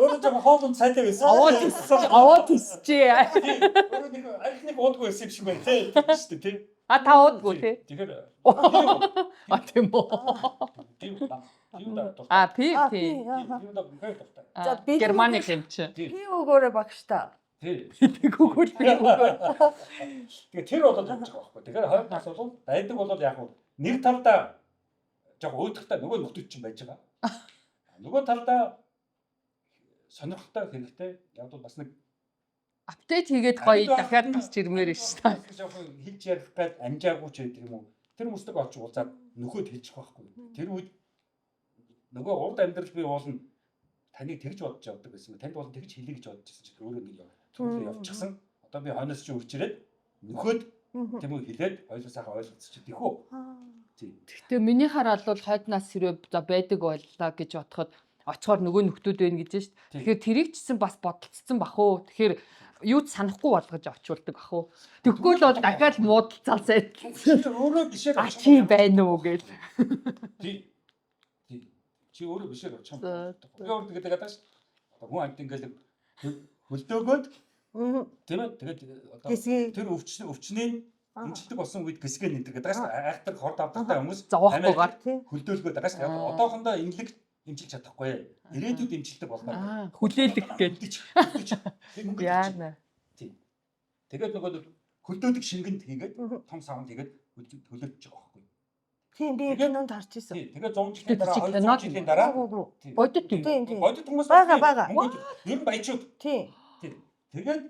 Өөрөө жог хоолнд сайтай байсан. Аваад тисч, аваад тисчээ. Өөрөө нэг аль нэг уудгүй байсан юм шиг байна тий. Шүү дээ, тий. А та уудгүй тий. Тэгэхээр А тийм үү. Тийм тийм да. А пи тий. Тийм да үнэхээр дуртай. За би Германы юм чи. Би өгөөрэй багш та. Тий. Тэгвэл би өгөөрэй. Тэгээ тэр болоод явж байгаа байхгүй. Тэгэхээр хойд нас бол байдаг бол яг нэг талдаа жог өөдөхтэй нөгөө нөхдөд чинь байж байгаа. Нөгөө талдаа сонирхолтой хэрэгтэй. Яг бол бас нэг update хийгээд гоё дахиад бас чирмээр ш та. Жоохон хэлж ярих гээд амжаагүй ч гэдэг юм уу. Тэр хүмүүстэй очиж уулзаад нөхөд хэлчих байхгүй. Тэр үед нөгөө урд амьдрал би уулна таныг тэгж бодож явдаг байсан. Танд бол тэгж хэлье гэж бодож байсан чинь өөрөө нэг төлөө явчихсан. Одоо би хойноос чи үрж ирээд нөхөд тийм үү хэлээд хоёулаа сайхан ойлголцчих тийхүү. Тийм. Гэхдээ миний хараад бол хойд нас хэрвээ за байдаг байлаа гэж бодоход очихоор нөгөө нөхдүүд байна гэж шít. Тэгэхээр тэрийг ч гэсэн бас бодолцсон бах уу. Тэгэхээр юу ч санахгүй болгож очиулдаг бах уу. Тэгэхгүй л бол дахиад муудалцаал сайд. Өөрөө бишээр А чи байна уу гэл. Тий. Тий. Чи өөрөө бишээр очих юм. Би өөр тэгээд гадааш. Одоо хүн амт ингээл хөлдөөгөөд тийм ээ тэгээд одоо тэр өвчний эмчилдэг болсон үед гисгэ нэтэр гэдэг ааш айхтар хор давтартай хүмүүс зовоохгүйгээр хөлдөөлгөөд байгаа ш. Одоохондоо эмнэлэг эмчилж чадахгүй. Ирээдүйд эмчилдэг болно. Хүлээлэг гэж. Яана. Тийм. Тэгээд нөгөө хөлдөөдөг шингэнд хийгээд том савнд хийгээд хөлөөдөж байгаа байхгүй. Тийм би кинонд харж ирсэн. Тийм. Тэгээд 100 жилийн дараа 200 жилийн дараа бодит юм. Бодит хүмүүс бага бага. Ер нь баячууд. Тийм. Тийм. Тэгээд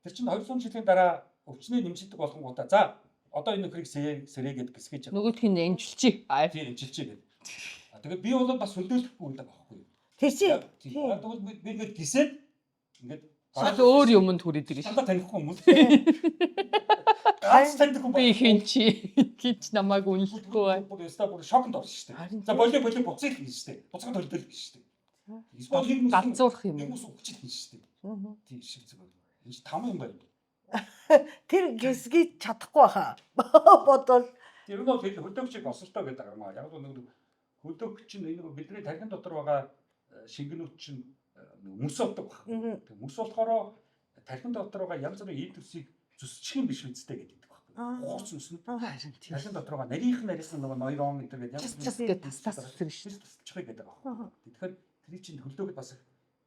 тэр чинь 200 жилийн дараа өвчнөө нэмшилдэг болгонгуудаа за одоо энэ нөхрийг сэрээгээд гисгэж нөгөөх нь эмчилчихье. Тийм эмчилчихье гэдэг. Тэгээд би бол бас хөлдөөлөхгүй гэдэг байхгүй юу. Тэр чинь Тэгвэл би ингээд гисээд ингээд шал өөр юмд хүрээд ирнэ. Дандаа танихгүй хүмүүс. Ганц таньдаг хүн Би хин чи хин ч намайг үнэлэхгүй бай. Бүр өстө бүр шоконд орсон шүү дээ. За болио болио буцъя л гэж шүү дээ. Буцаад хөлдөөл гэж шүү дээ. Эсвэл нэг галзуурах юм. Нэг ус өгч л гэж шүү дээ. Тийм шиг зүгээр. Энэ чинь там юм байна. Тэр гисгийг чадахгүй хаа. Бодвол Тэр нь бол хөлдөөгчийг осолтой гэдэг юм аа. Яг л нэг хөлдөөгч чинь энэ бидний тархин дотор байгаа шингэнүүд чинь мөс болдог баг. Тэг мөс болохоор тархин дотор байгаа янз бүрийн ид төсийг зүсчих юм биш үсттэй гэдэг байхгүй. Хууц мөснүүд. Тархин дотор байгаа нарийнхан нарийнхан нөгөө нойрон энэ гэдэг янз бүр гэдэг тас тас үсэр шин тасчих гэдэг байхгүй. Тэгэхээр тэрий чинь хөлдөөгд бас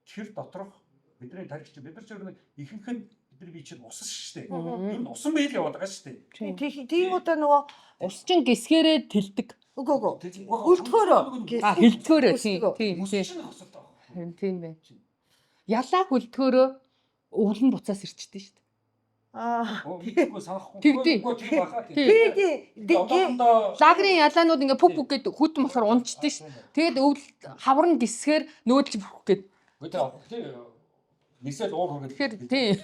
тэр доторх бидний тархи чинь бид нар ч өөр ихэнх нь бидний бие чинь усан шүү дээ. Ер нь усан бие л яваад байгаа шүү дээ. Тийм удаа нөгөө ус чинь гисгэрээ тэлдэг. Үгүй үгүй. Хөлтгөөрөө. А хөлтгөөрөө тийм тийм. Тийм. Тийм байх. Ялаа хөлтгөөрөө өвөл нь буцаас ирчихдээ шүү дээ. Аа. Мэдгүй санахгүй. Тэгдий. Тий, тий. Лагерын ялаанууд ингээ пүк пүк гээд хүтэн болохоор унцдээ шүү. Тэгээд өвөл хавар нь гисгээр нөөдлж бүрх гээд. Үгүй тий. Нисэл уур хүргээд. Тэгэхээр тий.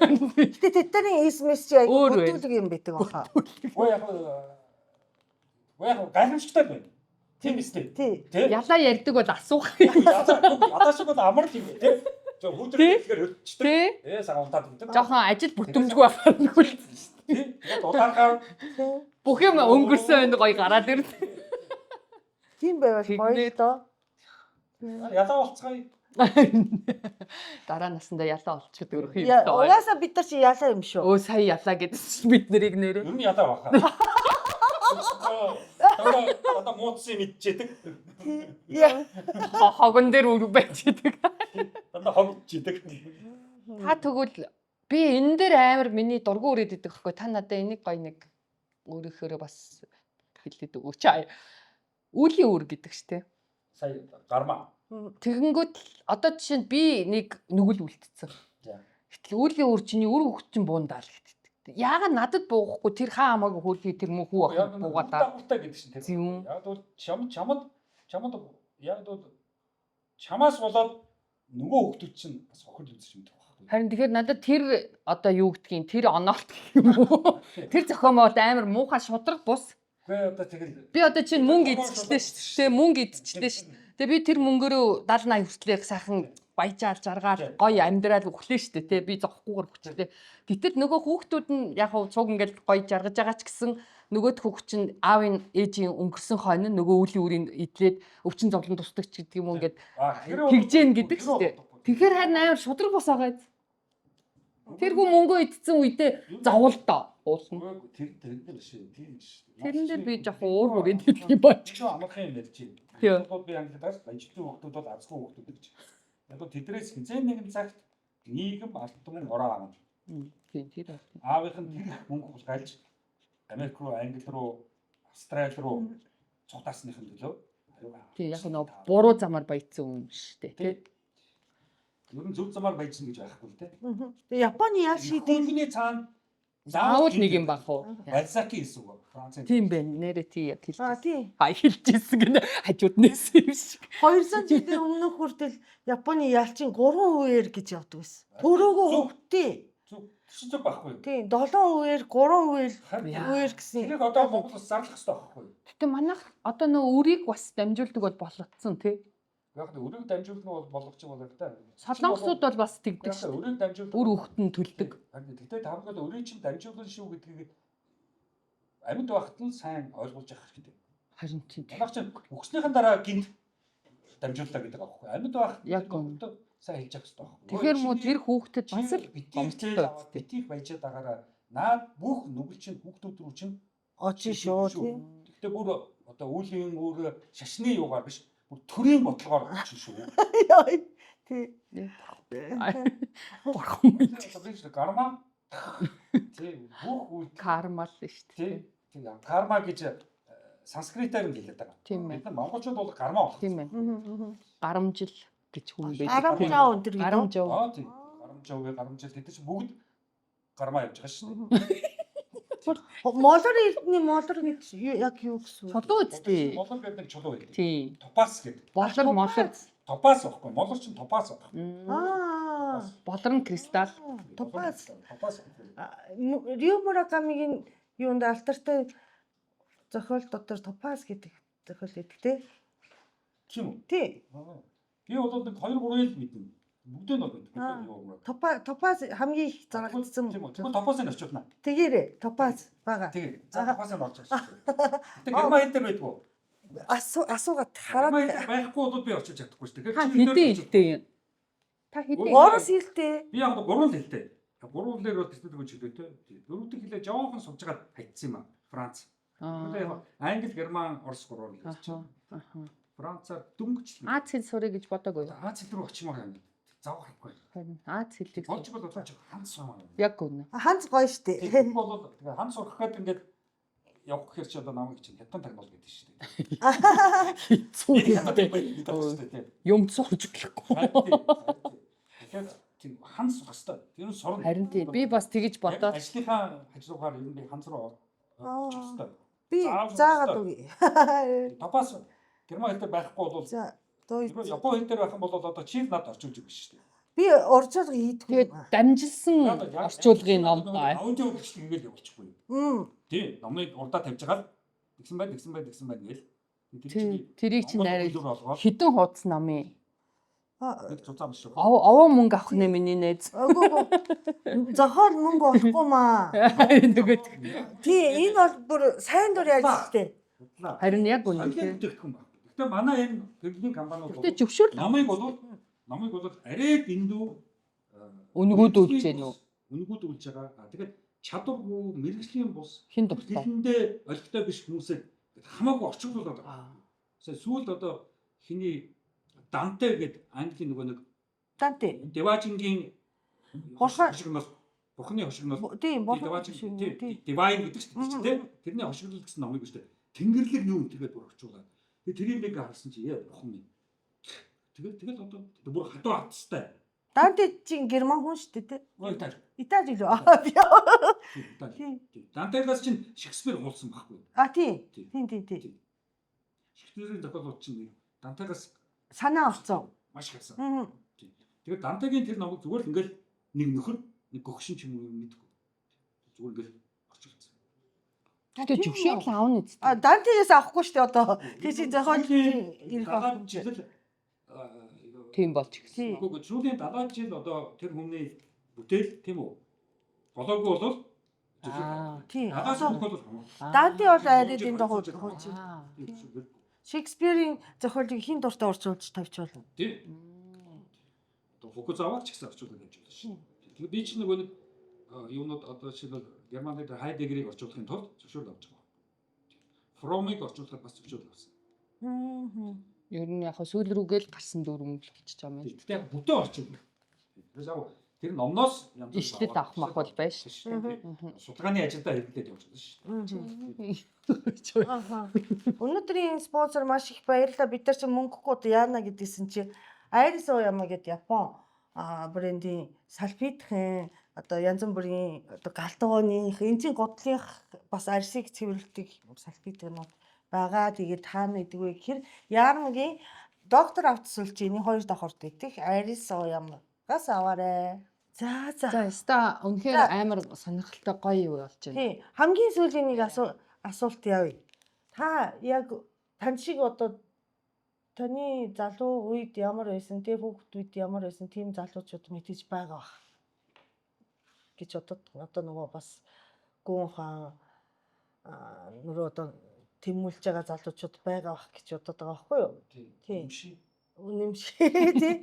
Гэтэ тэдний SMS чи айгүй бүтүүлэг юм байдаг баха. Үгүй яг яг гайхамшигтай байна. Тийм үстэй. Тий. Ялаа ярьдаг бол асуух. Ялаа шиг бол амар л юм тий. Жоо хүүтэр гэхээр хөлчдөг. Тий. Ээ саган унтаад өгдөг. Жохон ажил бүтэмжгүй байхаар нөхөлдсөн шүү дээ. Тий. Тэгээд улаанхаар Бүх юм өнгөрсөн байна гоё гараад ирнэ. Тийм байвал гоё л доо. Ялаа болцгоё. Дараа насандаа ялаа олчиход өрөх юм доо. Угаасаа бид нар чи ялаа юм шүү. Өө сая ялаа гэдсэн чинь бид нарыг нэрээ. Ер нь ялаа баха. Одоо одоо муудсан юм идчихэдэг. Яа. Хогон дээр үр байж идэг. Дандаа хог идчихэдэг. Та тэгвэл би энэ дээр амар миний дургу өрөөд идэх байхгүй. Та надаа энийг гоё нэг өөрөөхөөрөө бас хэлээд өгөөч. Үлийн үр гэдэг штэ. Сая гармаа. Тэгэнгүүт л одоо жишээ нь би нэг нүгэл үлдсэн. За. Гэтэл үлийн үр чиний үр хөвгт чинь буундаа л гэдэг. Яагаад надад буухгүй тэр хаа хамаагүй хөөрхий тэр мөн хүү охин буугаад аа. Дагуултай гэдэг чинь тэр. Тийм. Яг бол чам чамд чамд яг бол чамаас болоод нөгөө хүүхдүүд чинь бас хохирол үзэж мэдэх байхгүй. Харин тэгэхээр надад тэр одоо юу гэдгийг тэр оноолт гэх юм уу? Тэр зохиомоол амар муухай шудраг бус. Үгүй одоо тэгэл Би одоо чинь мөнгө эзэлчлээ шүү дээ. Мөнгө эзэлчлээ шүү дээ. Тэгээ би тэр мөнгөөрөө 70 80 хүртлэх сайхан баяжаал жаргаал гоё амьдрал өглөө шүү дээ. Тэ би зовхгүйгээр хүчлээ. Гэтэл нөгөө хүүхдүүд нь яг хуу цуг ингээл гоё жаргаж байгаа ч гэсэн нөгөөд хүүхд чинь аавын ээжийн өнгөрсөн хойно нөгөө үлийн үрийг идлээд өвчин зовлон тусдаг ч гэдэг юм уу ингээд тэгжээн гэдэг шүү дээ. Тэгэхээр харин амар шудраг бус байгаа биз. Тэргүй мөнгөө идсэн үедээ зовлоо уулна. Тэр тэр дээр биш тийм биш. Тэрэн дээр би жоохон уур хүрээд идэх юм байна. Чи амархан юм ярьж байна. Тийм. Бол би англиар баяжлын хүүхдүүд бол азгүй хүүхдүүд гэж. Яг бол тэдрээс хизээ нэгэн цагт нийгэм алт түмэн ороо авна. Тийм тэр байна. Аавынх нь тэр их мөнгө хулгайлж Америк руу, Англи руу, Австрали руу цугтаасныхын төлөө. Тийм яг нөө буруу замаар баяжсан юм шүү дээ. Тэ. Ер нь зөв замаар баяжна гэж байхгүй л дээ. Тэгээ Японы яа шийдэл Хүний цаана Заавал нэг юм бах уу? Балзаки гэсэн үг. Францын. Тийм байна. Нэрээ тий яг Аа хэлж. тий. А хэлжсэн гэнэ хажууд нээсэн юм шиг. 200 жилийн өмнөх хүртэл Японы ялчин 3 үеэр гэж явдаг байсан. Төрөөгөө хөвгтэй. Зөв. Тэс зөв байхгүй юу? Тийм 7 үеэр 3 үеэр Харин үеэр гэсэн. тэрийг одоо Монгол улс зарлах хэрэгтэй байхгүй юу? Гэтэ манайх одоо нөө үрийг бас дамжуулдаг бол болцсон тий. Яг нь өрийг дамжуулна бол болгоч юм бол та. Солонгосууд бол бас тэгдэг Яг шүү. өрийг дамжуулна. Үр хөвгт нь төлдөг. Харин тэгтээ тавхад өрийг чинь дамжуулна шүү гэдгийг амьд байхад нь сайн ойлгуулж явах хэрэгтэй. Харин тийм. Манайх чинь өгснийхэн дараа гинт дамжууллаа гэдэг аахгүй. Амьд байхад Яг үнэ. сайн хэлж явах хэрэгтэй байхгүй. Тэгэхээр муу тэр хүүхдэд бас л гомдолтой гомдолтой. битгий баяжаад агаараа наад бүх нүгэл чинь хүүхдүүд рүү чинь Очи шүү тий. Тэгтээ бүр одоо үлийн өөр шашны юугаар биш бүр төрийн бодлогоор очин шүү. Яа. Тий. Бурхан минь. Би карма. Тий бүх үйл Карма л шүү тий дээ. тий карма гэж санскритээр нь хэлээд байгаа. Тийм ээ. Бид нар монголчууд бол карма болох. Тийм ээ. Гарамжил гэж хүн байдаг. Арамжаа өндөр гэдэг. Гарамжав. Аа тий. Гарамжав гарамжил тэд чинь бүгд карма явж байгаа шүү дээ. Молор эрдний молор гэж яг юу гэсэн үг? Чулуу үсттэй. Молор гэдэг нэг чулуу байдаг. Тийм. Топас гэдэг. Болор молор. Топас байхгүй. Молор чинь топас байхгүй. Аа. Болор нь кристалл. Топаз. Топас. Рю Муракамигийн юунд алтартай зохиол дотор топаз гэдэг зохиол байдаг те. Тийм үү? Тий. Би бол нэг 2 3 ил мэднэ. Бүгдээ нь бол мэднэ. Юу юм. Топаз хамгийн их зарагдсан. Тийм үү? Тэгвэл топасыг орчуулна. Тэгээрээ топаз байгаа. Тэгээ. За топасыг орж авчих. Гэтэ герман хэл дээр байдгүй. Асуугаад Герман хараад хэл дээр байхгүй бол би орчуулж чадахгүй шүү дээ. Та Тэгэхээр чи хэдэн хэлтэй юм? Та хэдэн? Орос хэлтэй. Би яг гурван хэлтэй. Гурван хэлээр бол тэтгэдэг гэж хэлээ те. Дөрөвдөг хэлээ жоохон сувж хагаад хайцсан юм аа. Франц. Тэгэхээр яг англи, герман, орос гурван хэл гэж. Аха. Францаар дөнгөжлөн. Аз хэл сурыг гэж бодоагүй юу? Аз хэл рүү очимоор юм. Зав харахгүй. Харин Аз хэлийг Болж бол одоо чи ханц сумаа. Яг үнэ. Ханц гоё штэ. Тийм бол тэгээ ханц сурах гээд ингээд явах гэхэр чи одоо намайг чинь хятад тагнуул гэдэг шүү дээ. Хэцүү юм Хятад гэдэг шүү дээ. Юм сурч болохгүй. Тэгэхээр тийм ханц сурах хэрэгтэй. Тэр нь сурна. Харин тийм би бас тэгэж бодоод ажлынхаа хажуугаар ер нь би ханц руу очих хэрэгтэй. Би заагаад үгүй. Топас герман хэл дээр байхгүй бол За Япон хэл дээр байх юм бол одоо чи л надад орчуулж өгнө шүү дээ. Би орчуулга хийдэггүй. Тэгээд дамжилсан орчуулгын ном. Аудио бичлэг ингээл явуулчихгүй юу? Тий, номыг урдаа тавьж байгаа л тэгсэн байна, тэгсэн байна, тэгсэн байна гээл. Тэрийг чи нарай хідэн хуудас номын. Нэг зузаан биш үү? Овоо мөнгө авах нэ миний найз. Үгүй үгүй. Зохиол мөнгө олохгүй маа. Нөгөө Тий, энэ бол бүр сайн дурын ажилттай. Худлаа. харин яг үнэ Соёлын тий. бүтээгдэхүүн байна. Гэхдээ манай энэ төрлийн компаниуд бол Гэтэ зөвшөөрөл номыг бол арай дэндүү Үнгүүдүүлж гэнэ үү? Үнгүүдүүлж байгаа. А, Тэгээд чадваргүй мэрэгжлийн бус Хин дуртай. хэлэндээ олигтой биш хүмүүсээ хамаагүй орчуулаад байгаа. Сүүлд одоо хиний Данте гэдэг Английн нөгөө нэг Данте. Деважингийн Бурхан- хошигнол Бурхны хошигнол Тийм, бурхан Деважин тий. тий Divine гэдэг шүү дээ тий. Тэрний хошигнол гэсэн номыг шүү дээ. Тэнгэрлэг юу гэдэг бүр орчуулаад. Тэгээ тэрийг нэг харсан чи яа бурхан минь. Тэгэл одоо бүр хатуу атстай. Данте чинь герман хүн шүү дээ тий. Ой та. Итали лөө. Аа би. Тий. Дантегаас чинь Шекспир хуулсан байхгүй. А тий. Тий. Тийм тийм тий. Шекспирийн зохиолууд чинь Дантегаас Санаа авцсан. маш их авсан. Аа. Тэгээд Дантегийн тэр номыг зүгээр л ингээл нэг нөхөр нэг гөгшин ч юм уу юм мэдгүй. Зүгээр ингээл орчуулсан. Гэтэ зөвшөөрөл авна үст. А Дантегээс авахгүй шүү дээ одоо. Тэр чинь зохиол ирэх 70 байх. жил Тийм болж Тий. ирсэн. Үгүй сүүлийн 70 жил одоо тэр хүмүүний бүтээл тийм үү? Болоогүй бол Аа. Тий. 70 Одоо жил бол хамаагүй. Данте бол арай дэндүү хууч. Аа. Шекспирийн зохиолыг хин дуртай орчуулж тавьчихвал. Тий. Одоо Фукузава ч гэсэн орчуулдаг гэж байна шүү. Тэгэхээр би чинь нөгөө нэг юунууд одоо жишээлбэл Германы дээр Хайдеггерийг орчуулахын тулд зөвшөөрөл авч байгаа. Фромыг орчуулахад бас зөвшөөрөл авсан. Аа. Ер нь яг сүүл рүүгээ л гарсан дүрм л болчихж байгаа юм. Гэхдээ яг бүтэн орчуулдаг. Тэгэхээр яг тэр номноос янз бүрийн Ишлэл авах мах бол байж шүү дээ. Судалгааны ажилдаа хэрэглээд явж байна шүү дээ. Аха. Өнөөдрийн спонсор маш их баярлалаа. Бид нар чинь мөнгөгүй одоо яана гэдээсэн чи Iris Oyama гэдэг Япон брендийн салфитхэн одоо янз бүрийн одоо галтгооных энзийн гутлынх бас арсыг цэвэрлэдэг салфитгнууд байгаа. Тэгээд та мэддэг вэ гэхээр Яармагийн доктор автосулжээний хоёр давхарт идэх Iris Oyama-гаас аваарай. За за. За яста үнэхээр За. амар сонирхолтой гоё юу болж байна. Тий. Хамгийн сүүлийн нэг асуулт явъя. Та яг тань шиг одоо таны залуу үед ямар байсан, тэ хүүхэд үед ямар байсан тийм залуучууд мэдээж байгаа бах гэж бодод одоо нөгөө бас гүн хаан нөрөө одоо тэмүүлж байгаа залуучууд байгаа бах гэж бодод байгаа байхгүй юу? Тий. Юм шиг. Үнэмшээ тий.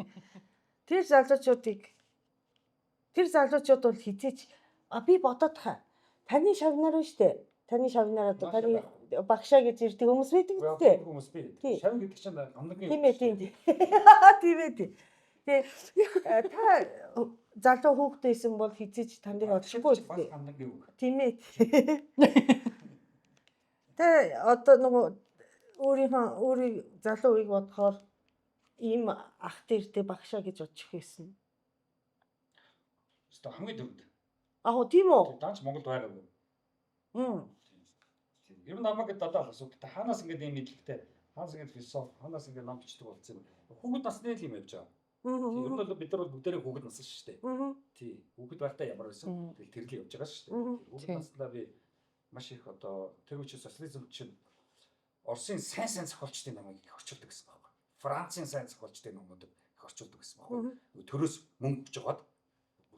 Тэр залуучуудыг тэр залуучууд бол хизээч би бодоод хаа. Таны шавнаар байна штэ. Таны шавнаар одоо таны багшаа гэж ирдэг хүмүүс байдаг үстэй. Хүмүүс би. Тий. Шавь гэдэг чинь амлагийн. Тийм ээ тийм тийм. Тийм ээ тийм. Тэгээ та залуу хүүхдээ байсан бол хизээч тань дээр очихгүй Бас үстэй. амлагийн үг. Тийм ээ. Тэ одоо нөгөө өөрийнхөө өөрийг залуу үеийг бодохоор ийм ах дээртэй багшаа гэж очих байсан. Өстө хамгийн дөрөнд. Аа хөө тийм үү? Данч Монголд байгаагүй. Мм. Ер нь намайг дадаа асуудаг. Та хаанаас ингэж ийм мэдлэгтэй, хаанаас ингэж философи, хаанаас ингэж ном бичдэг болсон юм. Хүүхэд насны л юм явж байгаа. Ер нь бол бид нар бол бүгдээрээ хүүхэд нас шүү дээ. Тий. Хүүхэд байхдаа ямар байсан? Тэгэл тэр л явж байгаа шүү дээ. Хүүхэд наснаа би маш их одоо тэр үеийн социализм чинь Оросын сайн сайн зохиолчдын номыг их орчуулдаг гэсэн байхгүй. Францын сайн зохиолчдын номуудыг их орчуулдаг гэсэн байхгүй. Төрөөс мөнгө өгч жагаад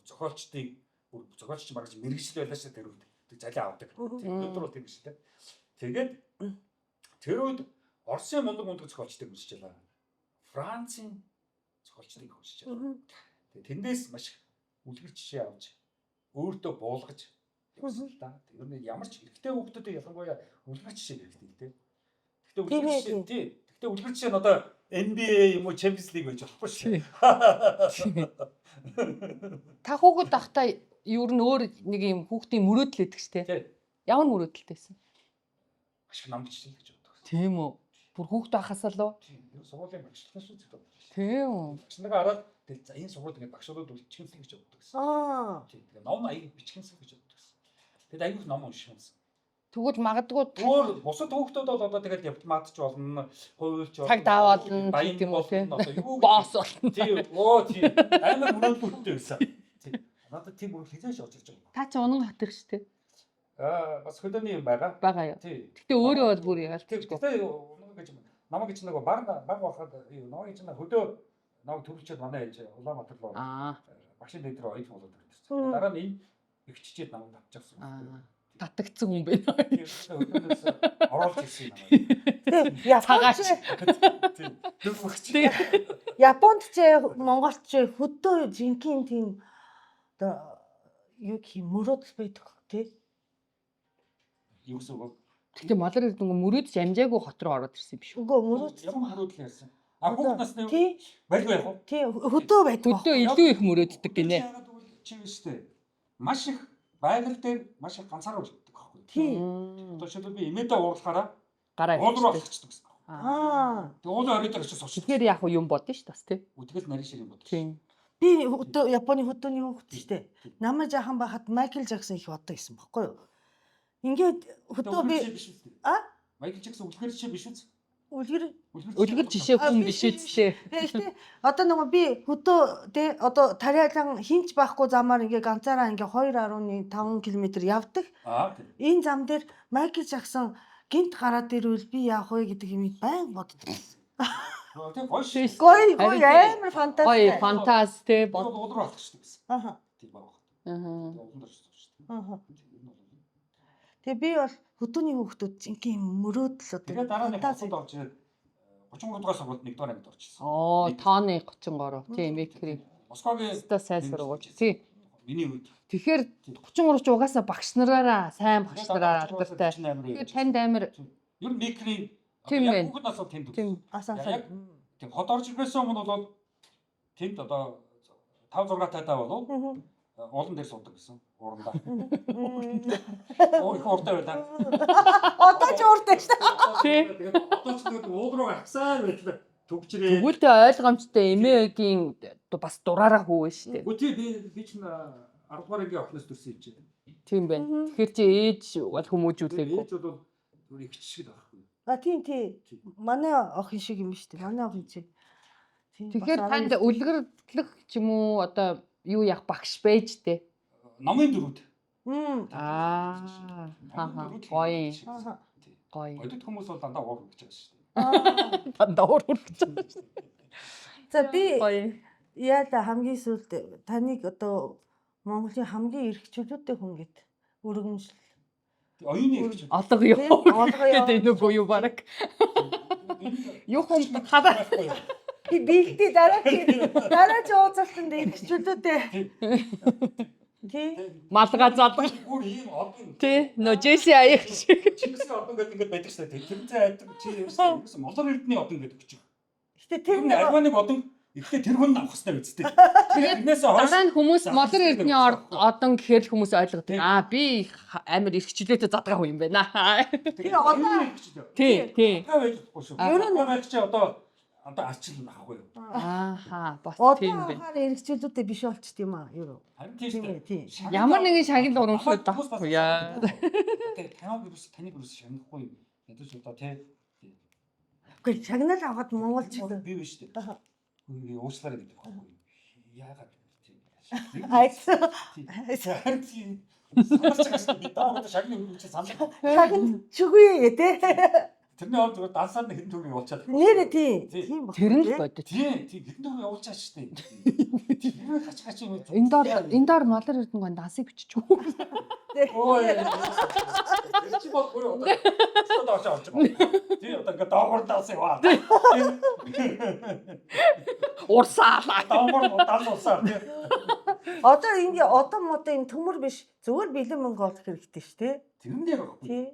зохиолчдыг бүр зохиолч маргаж мэрэгжил байлаа шүү дээ тэр үед. Тэг залиа авдаг. Өнөөдөр бол тийм биш үү? Тэгээд тэр үед Оросын мундаг мундаг зохиолчдыг уншиж байлаа. Францын зохиолчдыг уншиж байлаа. Тэгээд тэндээс маш их үлгэр жишээ авч өөртөө буулгаж явсан л да. Тэр нь ямар ч хэрэгтэй хүүхдүүдэд ялангуяа үлгэр жишээ хэрэгтэй л дээ. Гэхдээ үлгэр жишээ тий. Гэхдээ үлгэр жишээ нь одоо NBA юм уу Champions League байж болохгүй шүү. Та хүүхэд байхдаа ер нь өөр нэг юм хүүхдийн мөрөөдөл өгдөг шүү дээ. Ямар мөрөөдөлтэй байсан? Маш их ном бичсэн гэж боддог. Тийм үү. Бүр хүүхэд байхасаа л уу? Тийм. Сургуулийн багшлаа шүү дээ. Тийм үү. Багш нараа хараад тэгэл за энэ сургууль ингээд багшууд үлчихсэн гэж боддог гэсэн. Аа. Тийм. Тэгээ ном аяг бичгэнсэн гэж боддог гэсэн. Тэгэд аяг ном унших юмсан. Тэгвэл магадгүй өөр бусад хүүхдүүд бол одоо тэгэл дипломат ч болно, хуульч болно, цаг даавал баян тийм үү болно, одоо юу босс болно. Тийм. Оо тийм. Амар мөрөөдөлтэй байсан. Тийм. Надад тийм мөрөдөл хизээш орж ирж байгаа. Та чи унан хатах шүү дээ. Аа бас хөдөөний юм байгаа. Байгаа юу. Тийм. Гэтэ өөрөө бол бүр яалтчгүй. Гэтэ унан гэж намайг гэж нөгөө баг баг байхад намайг гэж хөдөө Намайг төрүүлчихэд манай ээж Улаанбаатар руу багшийн дэд рүү оюутан болоод ирсэн. Дараа нь энэ эгччээд намайг татчихсан. Татагдсан хүн байна. Өдөрнөөс оруулж ирсэн юм аа. Тэгээ Цагаач. Тийм. Дөрвөгч. Японд ч Монголд ч хөдөө жинхэнэ тийм одоо юу гэх юм мөрөөдөл байдаг тий. Юу гэсэн үг вэ? Гэтэ Малар Эрдэнэ мөрөөдөж амжаагүй хот руу ороод ирсэн юм биш үү? Үгүй мөрөөдөл. Ямар мөрөөдөл ярьсан? А хүүхд насны Тий. байлгүй яах вэ? Тий хөдөө байдаг. Хөдөө илүү их мөрөөддөг гинэ. Яагаад гэвэл чи биш үү? Маш их байгаль дээр маш их ганцаараа үлддэг байхгүй. Тий. Одоо жишээлбэл би эмээдээ уурлахаараа Гараа уул руу авчихдаг. алхчихдаг гэсэн. Аа. Тэгээ уулын орой дээр очиж суучих. Тэгэхээр яг юм бодно ш бас тий. Тэгэл нарийн шиг юм бодсон. Тийм. Би хөдөө Японы хөдөөний хүүхэд шүү дээ. Намайг жаахан байхад Майкл Джексон их боддог гэсэн баггүй юу? Ингээд хөдөө би биш үү? А? Майкл Джексон үлгэр жишээ биш үү? Үлгэр Үлгэр жишээ хүн биш үү? Гэхдээ одоо нөгөө би хөдөө тэ одоо тариалан хинч байхгүй замаар ингээ ганцаараа ингээ 2.5 км явдаг. Аа тийм. Энэ зам дээр Майкл Джексон гинт гараад ирвэл би яах вэ гэдэг юм баян боддог. Тийм гоё шүү. Гоё гоё амар фантази. Гоё фантаз те бод уул руу алхчихдаг гэсэн. Аха. Тийм баг. Аа. Уулын дээр очиж. Аха. Тэгээ би бол хөдөөний хүүхдүүд жинхэнэ юм мөрөөдөл одоо. Тэгээ дараа нь хотод орж ирээд 33 дугаар сургуульд 1 дугаар ангид орчихсон. Оо, тооны 33. Тийм, Мекри. Москвагийн Өстой сайн сургууль. Тийм. Миний үед. Тэгэхээр 33 ч угаасаа багш нараараа сайн багш нараараа алдартай. Тэгэхээр танд амар ер нь Мекри Тийм яг байна. хүүхэд нас бол тэнд. Тийм. Асаасан. Тийм хот орж ирсэн өмнө бол тэнд одоо 5 6 тайдаа болов уулан дээр суудаг гэсэн. Уурандаа. Оо их ууртай байлаа. Одоо ч ууртай шүү дээ. Тий. Тэгээд одоо ч тэгээд уул руу гаргасан байлаа. Төгжрээ. Тэгвэл ойлгомжтой эмээгийн бас дураараа хүү шүү дээ. Үгүй тий би чинь 10 дугаар ангийн охноос төрсэн юм чинь. Тийм байна. Тэгэхээр чи ээж бол хүмүүжүүлээгүй. Ээж бол зүгээр их шиг л байхгүй. А тийм тий. Манай охин шиг юм шүү дээ. Манай охин чи. Тийм, Тэгэхээр бас танд үлгэрлэх ч юм уу одоо юу яах багш байж тээ. Номын дөрүүд. Аа. Хаха. Гоё. Аа. Гоё. Бодит хүмүүс бол дандаа уур хүрч байгаа шүү дээ. Аа. Дандаа уур хүрч байгаа шүү дээ. За би Гоё. яалаа хамгийн сүүлд таныг одоо Монголын хамгийн эрх чөлөөтэй хүн гэд өргөмжл. Оюуны эрх чөлөө. Алга юу Алга ёо. гэдэг энэ үгүй юу бараг. Юу хүм хадаа. Би бэлдээ дараа чи дараа чи уулзалтанд эрх чөлөөтэй. Тий. Малгай залга. Бүр ийм одон. Тий. Нөө Джесси аяг шиг. Чингисийн одон гэдэг ингээд байдаг шээ. Тэрнээ айдаг чи ерөөсөн Молор Эрдэнийн одон гэдэг өчиг. Гэтэ тэр Тэр нь Альбаныг одон ихтэй тэр хүн авах хэрэгтэй үсттэй. Тэгээд Тэрнээс хойш дараа нь хүмүүс Молор Эрдэнийн одон гэхээр л хүмүүс ойлгодог. Аа би амар эрх чөлөөтэй задгаа хүн юм байна. Тэр одоо Тий, тий. Задгаа байж болохгүй шүү. Ер нь- Ер нь байх чи одоо одоо арчил авахгүй юу? Ааха бас одоо тийм байна. ахаар эрх чөлөөтэй биш болчт юм аа юу. Харин тийм Тийм шүү ээ тийм. дээ. Ямар нэгэн шагнал урамшлууд байхгүй яа. Тэгээ таныг ерөөс таныг ерөөс шагнахгүй юу? Ядаж одоо тий. Үгүй шагнал авахад Монгол ч Би биш үү? Аха. Би уучлаарай гэдэг байхгүй юу? Яагаад тийм. Айц. Харин тийм. Сандарч байгаа шүү дээ. Би даа одоо шагны өмнө чи сандар. Шагнал чүгүй тий. Тэрний орд зүгээр дансаар нь хэдэн төгрөг явуулчаад. Нэрэ тий. Тий. Тийм баг. Тэр нь л бодит. Тийм, тийм хэдэн төгрөг явуулчаа шүү дээ. Тэр хач хач юм. Энэ доор энэ доор Молор Эрдэнэ дансыг бичиж өгөө. Ой. Тэр чи бол бүр одоо одоо очиж орж байгаа. Тий одоо ингээ доогуур данс яваа. Урсаалаа. Доогуур данс урсаа. Тий. Одоо ингээ одоо модоо юм төмөр биш зүгээр бэлэн мөнгө олох хэрэгтэй шүү тий. Тэр нь яг байхгүй. Тий.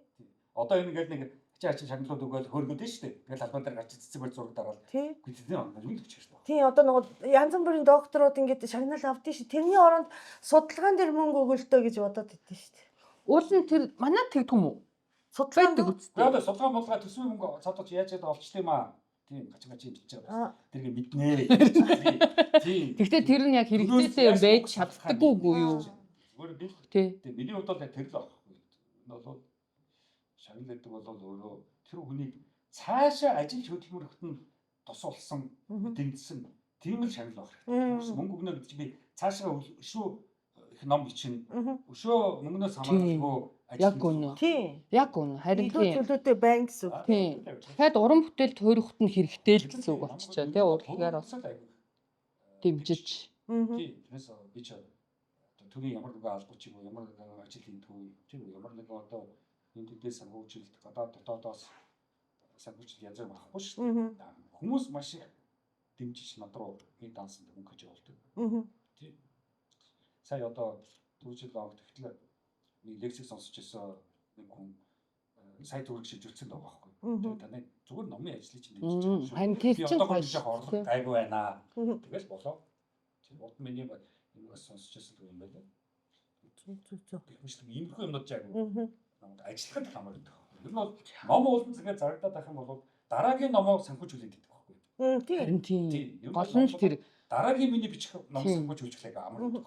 Одоо энэ ингээд нэг ачаа ачаа шагналууд өгөөл хөргөдөн шүү дээ. Ингээл албан дээр гарч цэцэг бол зураг дараал. Тий. Гэхдээ тэр нь юу гэж шүү дээ. Тий одоо нөгөө янз бүрийн докторууд ингээд шагнал авдیں шүү. Тэрний оронд судалгаан дээр мөнгө өгөлтөө гэж бодоод идэв шүү дээ. Уул нь тэр манай тэгдэг юм уу? Судалгаан Байдаг Тэгээ үстэй. одоо судалгаа молгаа төсвийн мөнгө цодож яаж яаж олчтой юм аа. Тийм гач гач юм бичиж байгаа. Аа. Тэрийг мэднэ. Тийм. Гэхдээ тэр нь яг хэрэгцээтэй юм байж чаддаггүй үгүй юу? Зүгээр би Тий. тийм миний хувьд бол яг тэр л аахгүй. Энэ бол шагнал гэдэг бол өөрөө тэр хүнийг цаашаа ажил хөдөлмөрлөхөд нь тус болсон, дэмжсэн тийм л шагнал байх хэрэгтэй. Мөнгө өгнө гэдэг чинь би цаашаа өшөө их ном бичнэ. Өшөө мөнгнөөс хамааралгүй Яг үнэ. Тий. Яг үнэ. Харин Илүү тийм. чөлөөтэй байн гэсэн үг. Тийм. Дахиад уран бүтээл тойроход нь хэрэгтэй л гэсэн үг болчихжээ. Тий урлагаар бас. Дэмжиж. Тийм. Тэрнээс би ч одоо төрийн ямар нэгэн албач юм уу, ямар нэгэн ажил хийдгүү, тийм үү, ямар нэгэн одоо энэ төдөөс санхүүжилт, гадаад дотоодоос санхүүжилт янз бүр авахгүй шүү дээ. Хүмүүс маш их дэмжиж над руу энэ дансанд мөнгө хийж явуулдаг. Тийм. Сая одоо түрүү жил оног тэгтэл нэг лекцийг сонсч ирсэн нэг хүн сая төгрөг шилжүүлсэн байгаа байхгүй. Тэгээ таны зүгээр номын ажлыг чинь дэмжиж байгаа шүү. Харин тэр Би чинь одоо гоё гоё жоох орлого гайгүй байна. Тэгэл болоо. Тийм урд миний юм бас сонсч ирсэн юм байна. Зүг зүг зүг. Гэх мэт иймэрхүү юмнууд жаагүй. Намайг ажиллахад их амар байдаг. Ер нь бол ном уулын зэгээ зарагдаад байх юм бол дараагийн номоо санхүүжүүлээд идэх байхгүй. Тийм. Харин тийм. Тийм. Ер нь Гол нь л тэр дараагийн миний бичих ном Тийм. санхүүжүүлэх айгүй амар байдаг.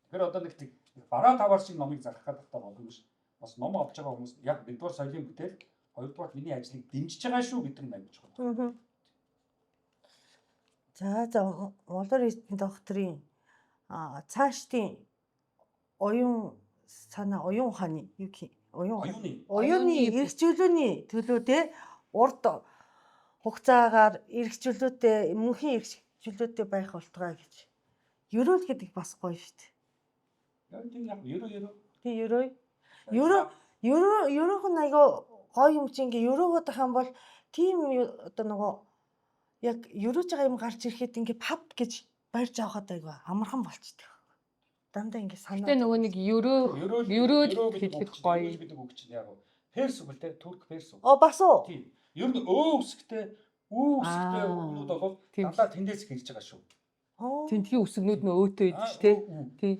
Тэгэхээр одоо нэг тийм бараа таваар шиг номыг зарах гэдэг та болно биш. Бас ном авч байгаа хүмүүс яг нэгдүгээр соёлын бүтээл, хоёрдугаар миний ажлыг дэмжиж байгаа шүү гэдэг нь аягүй чухал. За за Молор Эрдэнэ докторын цаашдын оюун санаа, оюун ухааны юу гэх юм? Оюун ухааны Оюуны оюуны эрх чөлөөний төлөө те урт хугацаагаар эрх чөлөөтэй мөнхийн эрх чөлөөтэй байх болтугай гэж. Ерөөл гэдэг бас гоё шүү дээ. Яг тийм яг ерөө ерөө. Тий ерөө. Ерөө ерөө ерөөх нь айгүй гоё юм чи ингээ ерөөгөө тах юм бол тийм одоо нөгөө яг ерөөж байгаа юм гарч ирэхэд ингээ пап гэж барьж авахад айгүй амархан болчдөг. Дандаа ингээ санаа. Гэтэ нөгөө нэг ерөө Ерөөл ерөөл гэдэг хэлэх үг чинь, гоё. ерөөл гэдэг үг чинь яг перс үг л те турк перс үг. О бас уу. Тийм. Ер нь өө үсгтэй, үү үсгтэй Аа. үгнүүд бол Тийм. дандаа тэндээс гэрж байгаа шүү. Оо. Тентхийн үсгнүүд нь өөтэй байдаг ш тэ. Өө, үү. Тий.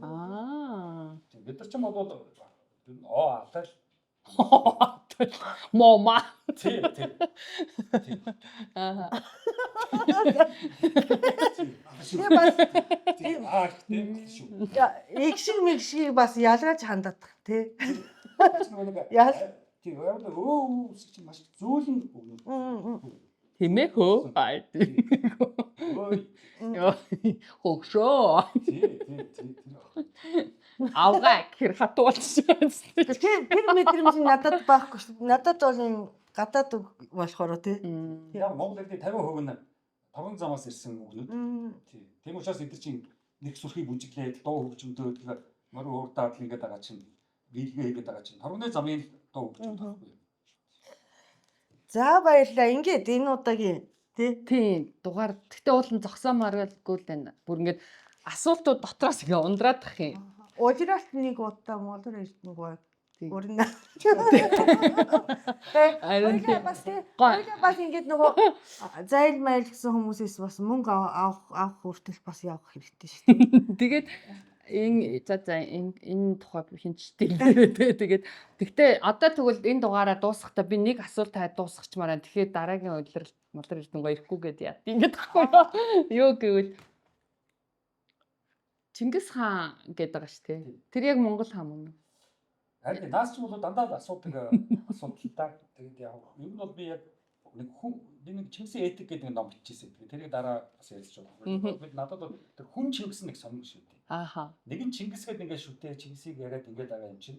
Аа. Тийм. Бид нар ч юм бол ер нь оо алал. Мома. Тийм тийм. Тийм. Аа. Тэгээ бас Тийм. Аа гэхдээ алал шүү. эг шиг мэг шиг бас ялгааж хандаад тий. Тэр нөгөө нэг Ял. Тийм. Яг л өө үү үсэг чинь маш зөөлөн үгнүүд. Тийм ээ хөө. Бай. Өө. Йоо. Хөгшөө. Тийм тийм тийм тэр. Авгаа хэр хатуулчихсан. Тэр тэр мэдрэмж нь надад байхгүй шүү. Надад бол юм гадаад үг болохоор тий. Яг Монгол хэлний 50% нь торгон замаас ирсэн үгнүүд. Тийм. Тийм учраас эдгээр чинь нэг сүрхий бүжиглээд дуу хөгжмөдөө тэгэхээр морь уурдаад л ингээд байгаа чинь биелгээ хийгээд байгаа чинь торгоны замын дуу хөгжмөд байхгүй. За баярлалаа. Ингээд энэ удаагийн тий. Тийм дугаар. Гэтэ уулын зогсоомоор л байна. Бүр ингээд асуултууд дотроос ингээ ундраад тах юм. Улиралт нэг удаа Молор Эрдэнэ гоё. Тийм. Урина. Харин Хоёлаа бас тий. Гоё. Хоёлаа бас ингээд нөгөө зайл майл гэсэн хүмүүсээс бас мөнгө авах авах хүртэл бас явах хэрэгтэй шүү дээ. Тэгээд энэ за за энэ энэ тухай хинч дэлгэрээ тэгээд тэгтээ одоо тэгвэл энэ дугаараа дуусгахдаа би нэг асуулт таад дуусгачмаар байна. Тэгэхээр дараагийн улирал Молор Эрдэнэ гоё ирэхгүй гээд яа. Ингээд тахгүй юу? Юу гэвэл Чингис хаан гэдэг байгаа шүү дээ. Тэр яг Монгол хаан мөн үү? Харин наас ч бол дандаа л асуудаг асуудал та. Тэгээд яг ер нь бол би яг нэг хүн би нэг Чингисийн этик гэдэг нэг ном бичижсэн. Тэгээд тэрийг дараа бас ярилцж байгаа. Би надад бол тэр хүн Чингис нэг сонин шүү дээ. Ааха. Нэг нь Чингис гэдэг ингээд шүтээ Чингисийг яриад ингээд байгаа юм чинь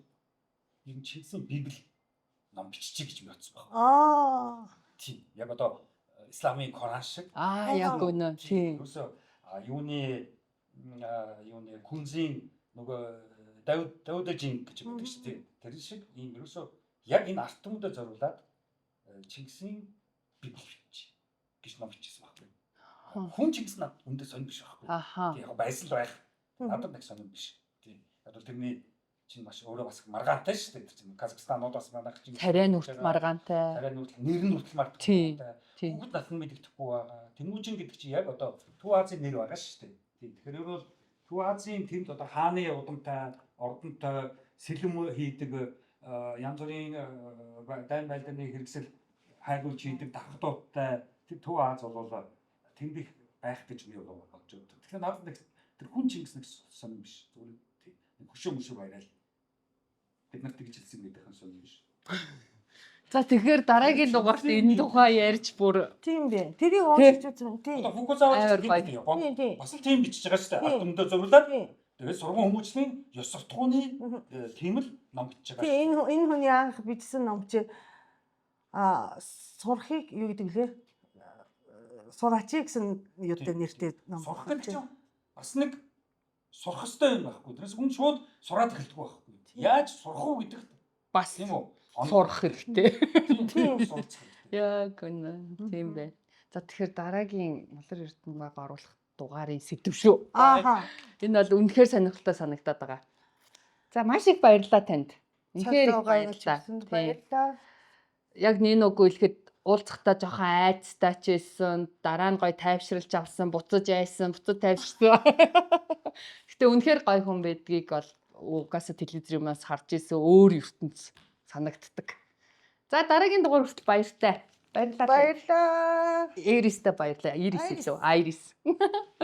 ер нь Чингисийн библи ном биччихье гэж би бодсон байна. Аа. Тийм. Яг одоо исламын Коран шиг Аа яг үнэ. Тийм. Ерөөсөө юуны юуны күнзийн нөгөө Давид Давидажин гэж байдаг шүү дээ. Тэр шиг ийм ерөөсөө яг энэ ард түмэндээ зориулаад Чингисийн библи бич гэж ном бичсэн байхгүй. Хүн Чингис над үндэ сонир биш байхгүй. Аха. Тийм яг байсан л байх. Надад нэг сонир биш. Тийм. Яг бол тэрний чинь маш өөрөө бас маргаантай шүү дээ. Тэр чинь Казахстанууд бас манайх чинь Царай нүртэл маргаантай. Царай нүртэл нэр нь хүртэл Тийм. мартахгүй. Тийм. Бүгд насан мэддэхгүй байгаа. Тэмүүжин гэдэг чинь яг одоо Төв Азийн нэр байгаа шүү дээ. Тийм. Тэгэхээр ер нь бол Төв Азийн тэнд одоо хааны удамтай, ордонтой сэлэм хийдэг янз бүрийн дайн байлдааны хэрэгсэл хайгуулж хийдэг давхтуудтай тэр Төв Аз бол тэнд их байх гэж би бол бодож байна. Тэгэхээр надад нэг тэр хүн Чингис нэг сонир биш. Зүгээр тийм нэг хөшөө мөшөө баяраал. Бид нарт тэгж хэлсэн гэдэг нь сонир биш. За тэгэхээр дараагийн дугаарт энэ тухай ярьж бүр Тийм бэ. Тэрийг уншиж үзэн. Тийм. Одоо Фукузава Амар ч гоё. тийм Япон Тийм тийм. бас л тийм бичиж байгаа шүү дээ. Тийм. Ард түмэндээ зориулаад Тийм. тэгээд сургууль хүмүүжлийн ёс суртахууны тийм л ном бичиж байгаа. Тийм энэ энэ хүний анх бичсэн ном чи а сурахыг юу гэдэг лээ? Сураач гэсэн юутай нэртэй ном. Сурах гэдэг чинь бас нэг сурах ёстой юм байхгүй. Тэрнээс хүн шууд сураад эхэлдэг байхгүй. Яаж сурах уу гэдэгт Бас тийм үү? сурах хэрэгтэй. Тийм, суралцах хэрэгтэй. Яг үнэ. Тийм байна. За, тэгэхээр дараагийн Малар Эрдэнэбаг оруулах дугаарын сэдэв шүү. Ааха. Энэ бол үнэхээр сонирхолтой санагдаад байгаа. За, маш их баярлалаа танд. Үнэхээр их баярлалаа. Тийм. Баярлалаа. Яг Ниног хэлэхэд уулзахдаа жоохон айцтай ч байсан, дараа нь гоё тайвшруулж авсан, буцаж айсан, буцаж тайвширсан. Гэтэ үнэхээр гоё хүн байдгийг бол угаасаа телевизээс харж исэн, өөр ертөнц санагддаг. За, дараагийн дугаар хүртэл баяртай. Баярлалаа. Баярлалаа. Эристэ баярлалаа. Ирис Айрис. илүү. Айрис.